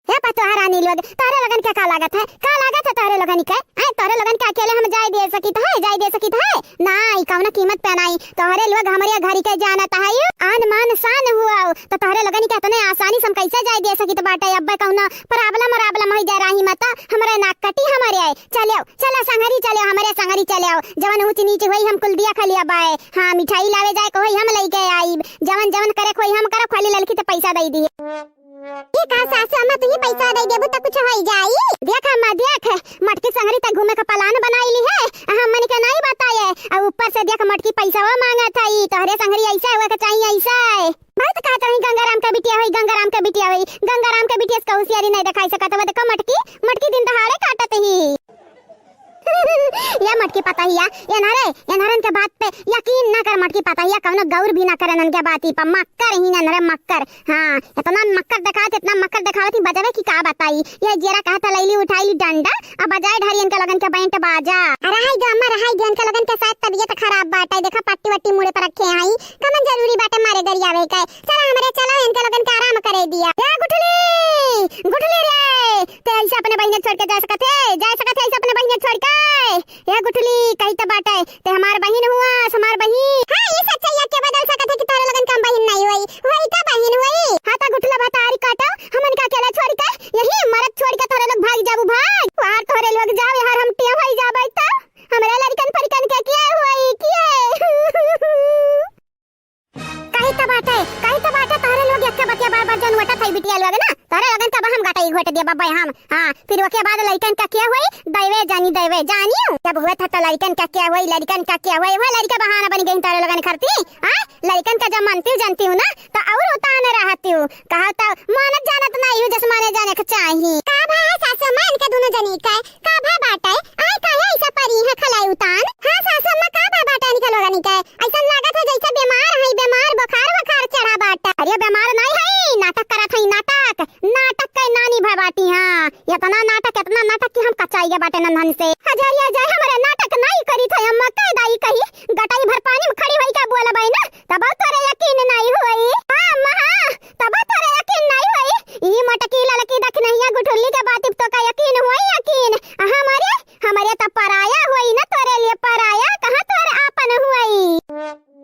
हे पतोहा रानी लोग, तोहरे लोगन के का लागत है? का लागत है तोहरे लोगन के? हैं, तोहरे लोगन के अकेले हम जाए दे सकित है? जाए दे सकित है? नाई, कौनो कीमत पे नाई। तोहरे लोग हमरे घरी के जानत है, आन मान शान हुआ, तो तोहरे लोगन के इतने आसानी से हम कैसे जाए दे सकित बाटे? अब्बे कौनो problem वराबलम हो जाए राही मत, हमरे नाक कटी हमरे। चलो, चलो संगरी चलो, हमरे संगरी चलो। जवन ऊंच नीच होई हम कुल दिया खा लिया बाए। हाँ, मिठाई लावे जाए को होई हम लइके आईब। जवन जवन करे कोई हम करब, खाली ललकी तो पैसा दे दिए। ई का सासू अम्मा, तू ही पैसा दे देबू त कुछ होई जाई? देख अम्मा, देख, मटकी संगरी त घूमे का plan बनाई ली है, आ हमन के नहीं बताए, आ ऊपर से देख मटकी पैसा वो मांगत है, ई तोहरे संगरी ऐसा हुए के चाहिए, ऐसा है। बहुत कहत रही गंगाराम का बिटिया होई, गंगाराम का बिटिया होई, गंगाराम का बिटिया से होशियारी नहीं दिखाई सकत, वो देखो मटकी, मटकी दिन दहाड़े काटत ही। ये मटकी पतहिया, एन्हरे, एन्हरन के बात पे यकीन ना कर मटकी पतहिया, कौनो गौर भी ना करे एन्हन के बाती पर। मक्कर ही एन्हरे मक्कर। हाँ, इतना मक्कर देखावत, इतना मक्कर देखावत ही बजावे कि का बताई। ये जेरा कहा था लैली उठाई डंडा, अब बजाए ढारी इनके लोगन के बैंड बाजा। रहाई दो अम्मा, रहाई दो, इनके लोगन के शायद तबीयत खराब बाटे। देखा पट्टी वट्टी मुड़े पर रखे हैं, कमन जरूरी बाटे मारे गरियावे के। चला हमरे चला इनके लोगन के आराम करे दिया। ए गुठली, गुठली रे, ते ऐसे अपने बहिने छोड़ के जा सकत है? जा सकत है ऐसे अपने बहिने छोड़ के? ए गुठली, कही तो बाटे, ते हमार बहिन हुआ, हमार बहिन। हाँ, ये सच्चाई के बदल सकत है कि तोरे लोगन कम बहिन नहीं हुई, वही का बहिन हुई। हाँ तो गुठला भतारी काटो, हमन का अकेला छोड़ के, यही मरद छोड़ के तोरे लोग भाग जाबू, भाग। यार तोरे लोग जाओ, यार हम टिया भाई जाबे तो हमरे लड़कन फरिकन के किए हुई, किए। कही तो बाटे, कही तो बाटे, तोहरे लोग एक बतिया बार बार जौन वटत है बिटिया लोग ना, तोहरे लोगन तब हम गटई घोट दिया बब्बे हम। हाँ, फिर ओके बाद लड़कन का क्या होई, दैवे जानी, दैवे जानियो। जब हुए था तो लड़कन का क्या होई, लड़कन का क्या होई, वह लड़का बहाना बन गई तोहरे लोगन खरती। हाँ, लड़कन का जब मानती हूँ, जानती हूँ ना, तो और उतान रहती हूँ। कहा तो मानत जानत नहीं हूँ, जस माने जाने के चाही। का भा सासू माँ इनके दोनों जनी का? का भा बाटे? आय काहे ऐसा परी है खलाई उतान? हाँ सासू अम्मा, का भा बाटे इनके लोगनी के? ऐसन लागत है जैसे बीमार है, बीमार, बुखार वखार चढ़ा बाटे। अरे बीमार नहीं है, नाटक करत है, नाटक, नाटक के नानी भा बाटी। हाँ, इतना नाटक, इतना नाटक कि हम कचाई गए बाटे नन्हन से। हजारिया जाए हमरे नाटक नहीं करी था अम्मा, कह दाई कही, गटाई भर पानी में खड़ी होई का बोलबे ना, तब तोरे यकीन नहीं होई। हाँ अम्मा, हाँ, तब तोरे यकीन नहीं होई। ई मटकी ललकी दखनहिया गुठुल्ली के बात तो का यकीन होई, यकीन। हमारे हमरे त पराया होई ना, तोरे लिए पराया, कहाँ तोरे आपन होई?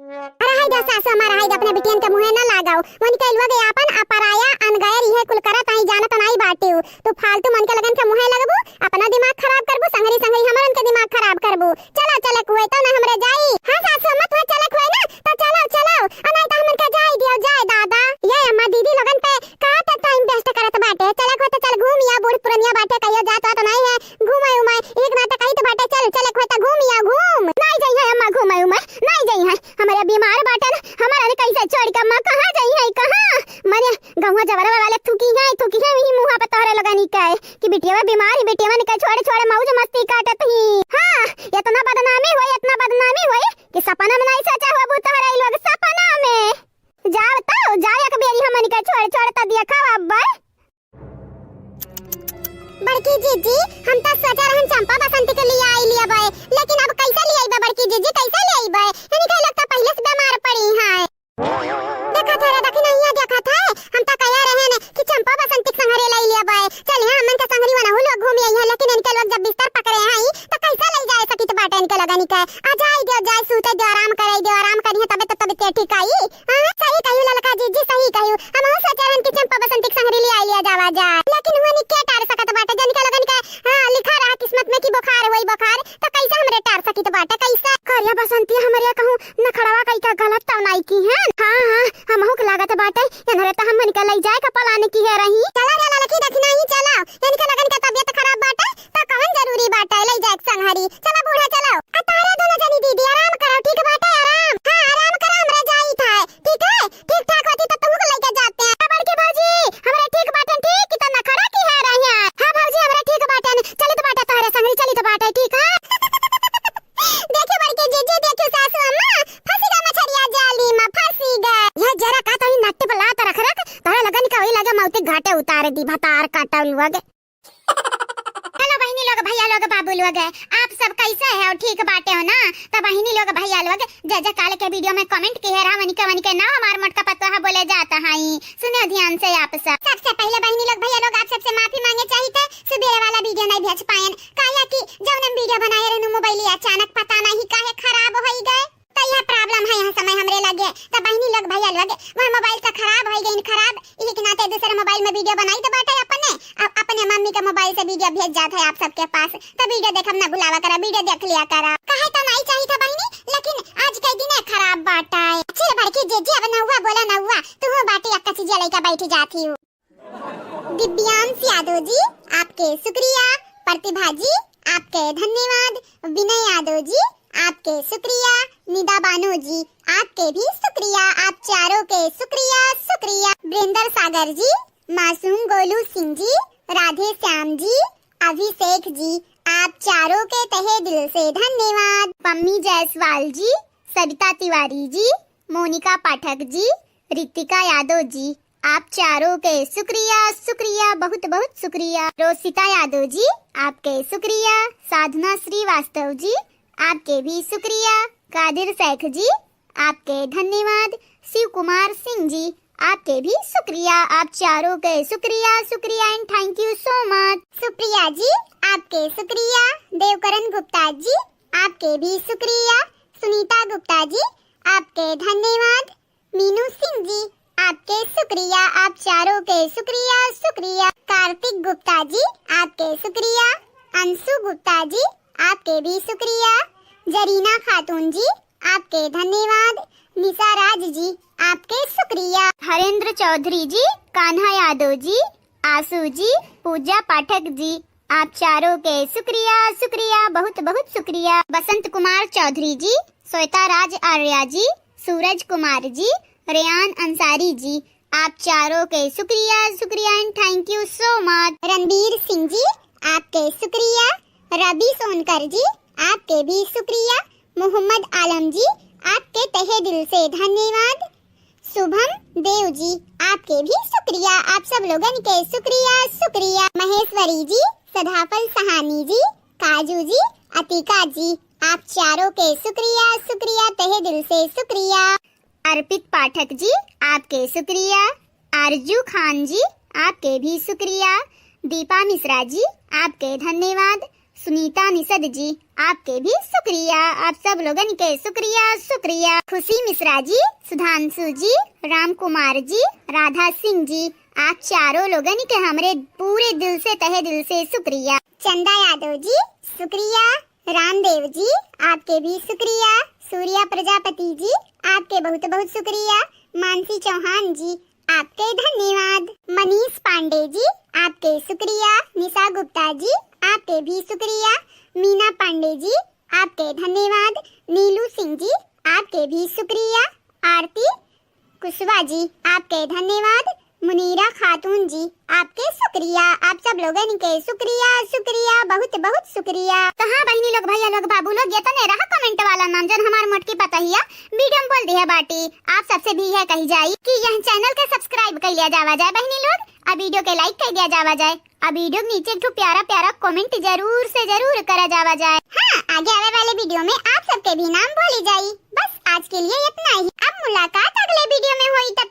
अरे हाय दा सासू अम्मा, हाय दा अपने बिटियन के मुँहे ना लगाओ। उनके लोग आपन आ पराया अनगैर इहे कुल करत आई, जानत नाई बाटिउ। तू फालतू मन के लोगन के मुँहे लगबू, अपना दिमाग खराब करबू, संगरी संगरी हमरन के दिमाग खराब करबू। चला चलक हुए तो ना हमरे जाई। हाँ सासू अम्मा, तुहे चलक हुए ना, तो चलो चलो, आ नाई तो हमन के जाई दियो, जाए दादा। ये अम्मा दीदी लोगन पे का त time waste करत बाटे? चलक हुए तो चल घूम या, बूढ़ पुरनिया बाटे, कहियो जात वात नाई है, घूमे उमे, एक नाते कही तो बाटे, चल, चले खोता घूम या, घूम। नाई जाई है अम्मा घूमे उमे, नाई जाई है। हमरे बीमार बाटन, हमारा ने कैसे छोड़ के अम्मा कहाँ जाई है, कहाँ? मने गौवा जवरवा वाले थूकी है, थूकी है वही मुँहा पे तोहरे लोगनी के कि बिटिया बीमार ही, बिटिया ने के छोड़े छोड़े मौज मस्ती काटत ही। हाँ, इतना बदनामी होई, इतना बदनामी होई कि सपना में नहीं सोचा होबू तोहरे लोग, सपना में। जाओ तो, जाओ एक बेरी हमनी के छोड़, छोड़ त देखा अब्बा। बड़की जीजी, हम त सोचा रहन चंपा बसंती के लिए आई लिया बे, लेकिन अब कैसे ले आईबे बड़की जीजी, कैसे ले आईबे? इनके लोग तो पहले से बीमार पड़ी हैं। देखा था रे दखिनहिया, देखा था, हम त कह रहन कि चंपा बसंती के संघरे ले लिया बे। चल यहाँ हमन के संघरी वनहु लोग घूम आई है, लेकिन इनके लोग जब बिस्तर पकड़े हैं तो कैसे ले जाए सकित बाटे इनके लगनी के? आ जाए दियो, जाए सूते दियो, आराम करे दियो, आराम करिए तबे तो तबीयत ठीक आई। हाँ, सही कहियो ललका जीजी, सही कहियो। हमहू सोचे रहन कि चंपा बसंती के संगरी ले आइलिया जावा जाए, लेकिन हुआ नहीं के टार सकत बाटे, जन के लगन के, हाँ, लिखा रहा किस्मत में कि बुखार होई, कार, त कैसे हमरे टार सकित बाटे, कैसे? करिया बसंती हमरे कहूँ नखड़वा कई का गलत तो नाई की है। हाँ, हाँ, हमहू के लागत बाटे, इनहरे त हमन के लई जाए का plan किहे रही। चला रे ललकी दखिनही चला, इनके लगन के तबियत खराब बाटे, त कवन जरूरी बाटे लई जाए के संगहरी? चला बूढ़ा चला। आ तारे दोनों जनी दीदी आराम करो, ठीक बाटे आराम। हाँ, आराम करो, हमरा जाई था, ठीक है? ठीक ठाक होती त तुहू के लइके जाते हैं। बड़की भौजी, हमरे ठीक बाटन ठीक, कि त नखड़ा किहे रही है। हाँ भौजी, हमरे ठीक बाटन, चलित बाटे तोहरे संगरी, चलित बाटे, ठीक है? देखियो बड़की जीजी, देखियो सासू अम्मा, फंसी गए मछरिया जाली में, फंसी गए। यह जरा का तनी नट्टी पर लात रख रख, तोहरे लगन का वही लगे मौते घाटे उतार दी, भतार काटा लुआ गे। Hello बहिनी लोग, भैया लोग, बाबू लोग, आप सब कैसे हो? ठीक बाटे हो ना? त बहिनी लोग, भैया लोग, जे जे काल के video में comment किहे रहा, वनिके वनिके नाव हमार मोटका पतोहा बोले जात हई। सुने ध्यान से आप सब। सबसे पहले बहिनी लोग, भैया लोग, आप सबसे माफी मांगे चाहित है, सुबेरे वाला video नहीं भेज पाएन, काहे कि जौन हम video बनाए रहनु, mobile अचानक पता नहीं काहे खराब होई गए। त यह problem है यह समय हमरे लगे। त बहिनी लोग, भैया लोग, वह mobile से खराब होई गइन खराब, इही के नाते दूसरे mobile में video बनाई त बाटे अपने, अब अपने मम्मी के mobile से video भेज जात है आप सबके पास। त video देखब ना भुलावा करा, video देख लिया करा। कहे त नाई चाहित है बहिनी, लेकिन आज के दिने खराब बाटे। चल बड़की जीजी, अब नौवा बोला नौवा, तुहू बाटी अक्का चीजिया लइका बैठी जाती हूँ। दिव्यांश यादव जी, आपके शुक्रिया। प्रतिभा जी, आपके धन्यवाद। विनय यादव जी, आपके शुक्रिया। निदा बानो जी, आपके भी शुक्रिया। आप चारों के शुक्रिया, शुक्रिया। वीरेंद्र सागर जी, मासूम गोलू सिंह जी, राधे श्याम जी, अभिषेक जी, आप चारों के तहे दिल से धन्यवाद। पम्मी जायसवाल जी, सविता तिवारी जी, मोनिका पाठक जी, ऋतिका यादव जी, आप चारों के शुक्रिया, शुक्रिया, बहुत बहुत शुक्रिया। रोशिता यादव जी, आपके शुक्रिया। साधना श्रीवास्तव जी, आपके भी शुक्रिया। कादिर शेख जी, आपके धन्यवाद। शिव कुमार सिंह जी, आपके भी शुक्रिया। आप चारों के शुक्रिया, शुक्रिया and thank you so much। सुप्रिया जी, आपके शुक्रिया। देवकरण गुप्ता जी, आपके भी शुक्रिया। सुनीता गुप्ता जी, आपके धन्यवाद। मीनू सिंह जी, आपके शुक्रिया, आप चारों के शुक्रिया, शुक्रिया। कार्तिक गुप्ता जी, आपके शुक्रिया। अंशु गुप्ता जी, आपके भी शुक्रिया। जरीना खातून जी, आपके धन्यवाद। निशा राज जी, आपके शुक्रिया। हरेंद्र चौधरी जी, कान्हा यादव जी, आशु जी, पूजा पाठक जी, आप चारों के शुक्रिया, शुक्रिया, बहुत बहुत शुक्रिया। बसंत कुमार चौधरी जी, श्वेता राज आर्या जी, सूरज कुमार जी, रेयान अंसारी जी, आप चारों के शुक्रिया, शुक्रिया and thank you so much। रणबीर सिंह जी, आपके शुक्रिया। रवि सोनकर जी, आपके भी शुक्रिया। मोहम्मद आलम जी, आपके तहे दिल से धन्यवाद। शुभम देव जी, आपके भी शुक्रिया, आप सब लोगन के शुक्रिया, शुक्रिया। महेश्वरी जी, सदाफल सहानी जी, काजू जी, अतिका जी, आप चारों के शुक्रिया, शुक्रिया, तहे दिल से शुक्रिया। अर्पित पाठक जी, आपके शुक्रिया। आरजू खान जी, आपके भी शुक्रिया। दीपा मिश्रा जी, आपके धन्यवाद। सुनीता निषद जी, आपके भी शुक्रिया, आप सब लोगन के शुक्रिया, शुक्रिया। खुशी मिश्रा जी, सुधांशु जी, राम कुमार जी, राधा सिंह जी, आप चारों लोगन के हमरे पूरे दिल से, तहे दिल से शुक्रिया। चंदा यादव जी, शुक्रिया। रामदेव जी, आपके भी शुक्रिया। सूर्या प्रजापति जी, आपके बहुत बहुत शुक्रिया। मानसी चौहान जी, आपके धन्यवाद। मनीष पांडे जी, आपके शुक्रिया। निशा गुप्ता जी, आपके भी शुक्रिया। मीना पांडे जी, आपके धन्यवाद। नीलू सिंह जी, आपके भी शुक्रिया। आरती कुशवा जी, आपके धन्यवाद। मुनीरा खातून जी, आपके शुक्रिया, आप सब लोगन के शुक्रिया, शुक्रिया, बहुत बहुत शुक्रिया। तो हाँ बहिनी लोग, भैया लोग, बाबू लोग, ये तने रहा comment वाला नाम जौन हमार मोटकी पतोहिया video में बोल दिहे बाटी। आप सबसे भी यह कही जाई कि यह channel के subscribe कर लिया जावा जाए बहिनी लोग, और video के like कर दिया जावा जाए। अब video के नीचे एक ठो प्यारा प्यारा comment जरूर से जरूर करा जावा जाए। हाँ, आगे आवे वाले video में आप सबके भी नाम बोली जाई। बस आज के लिए इतना ही। अब मुलाकात अगले video में होई, तब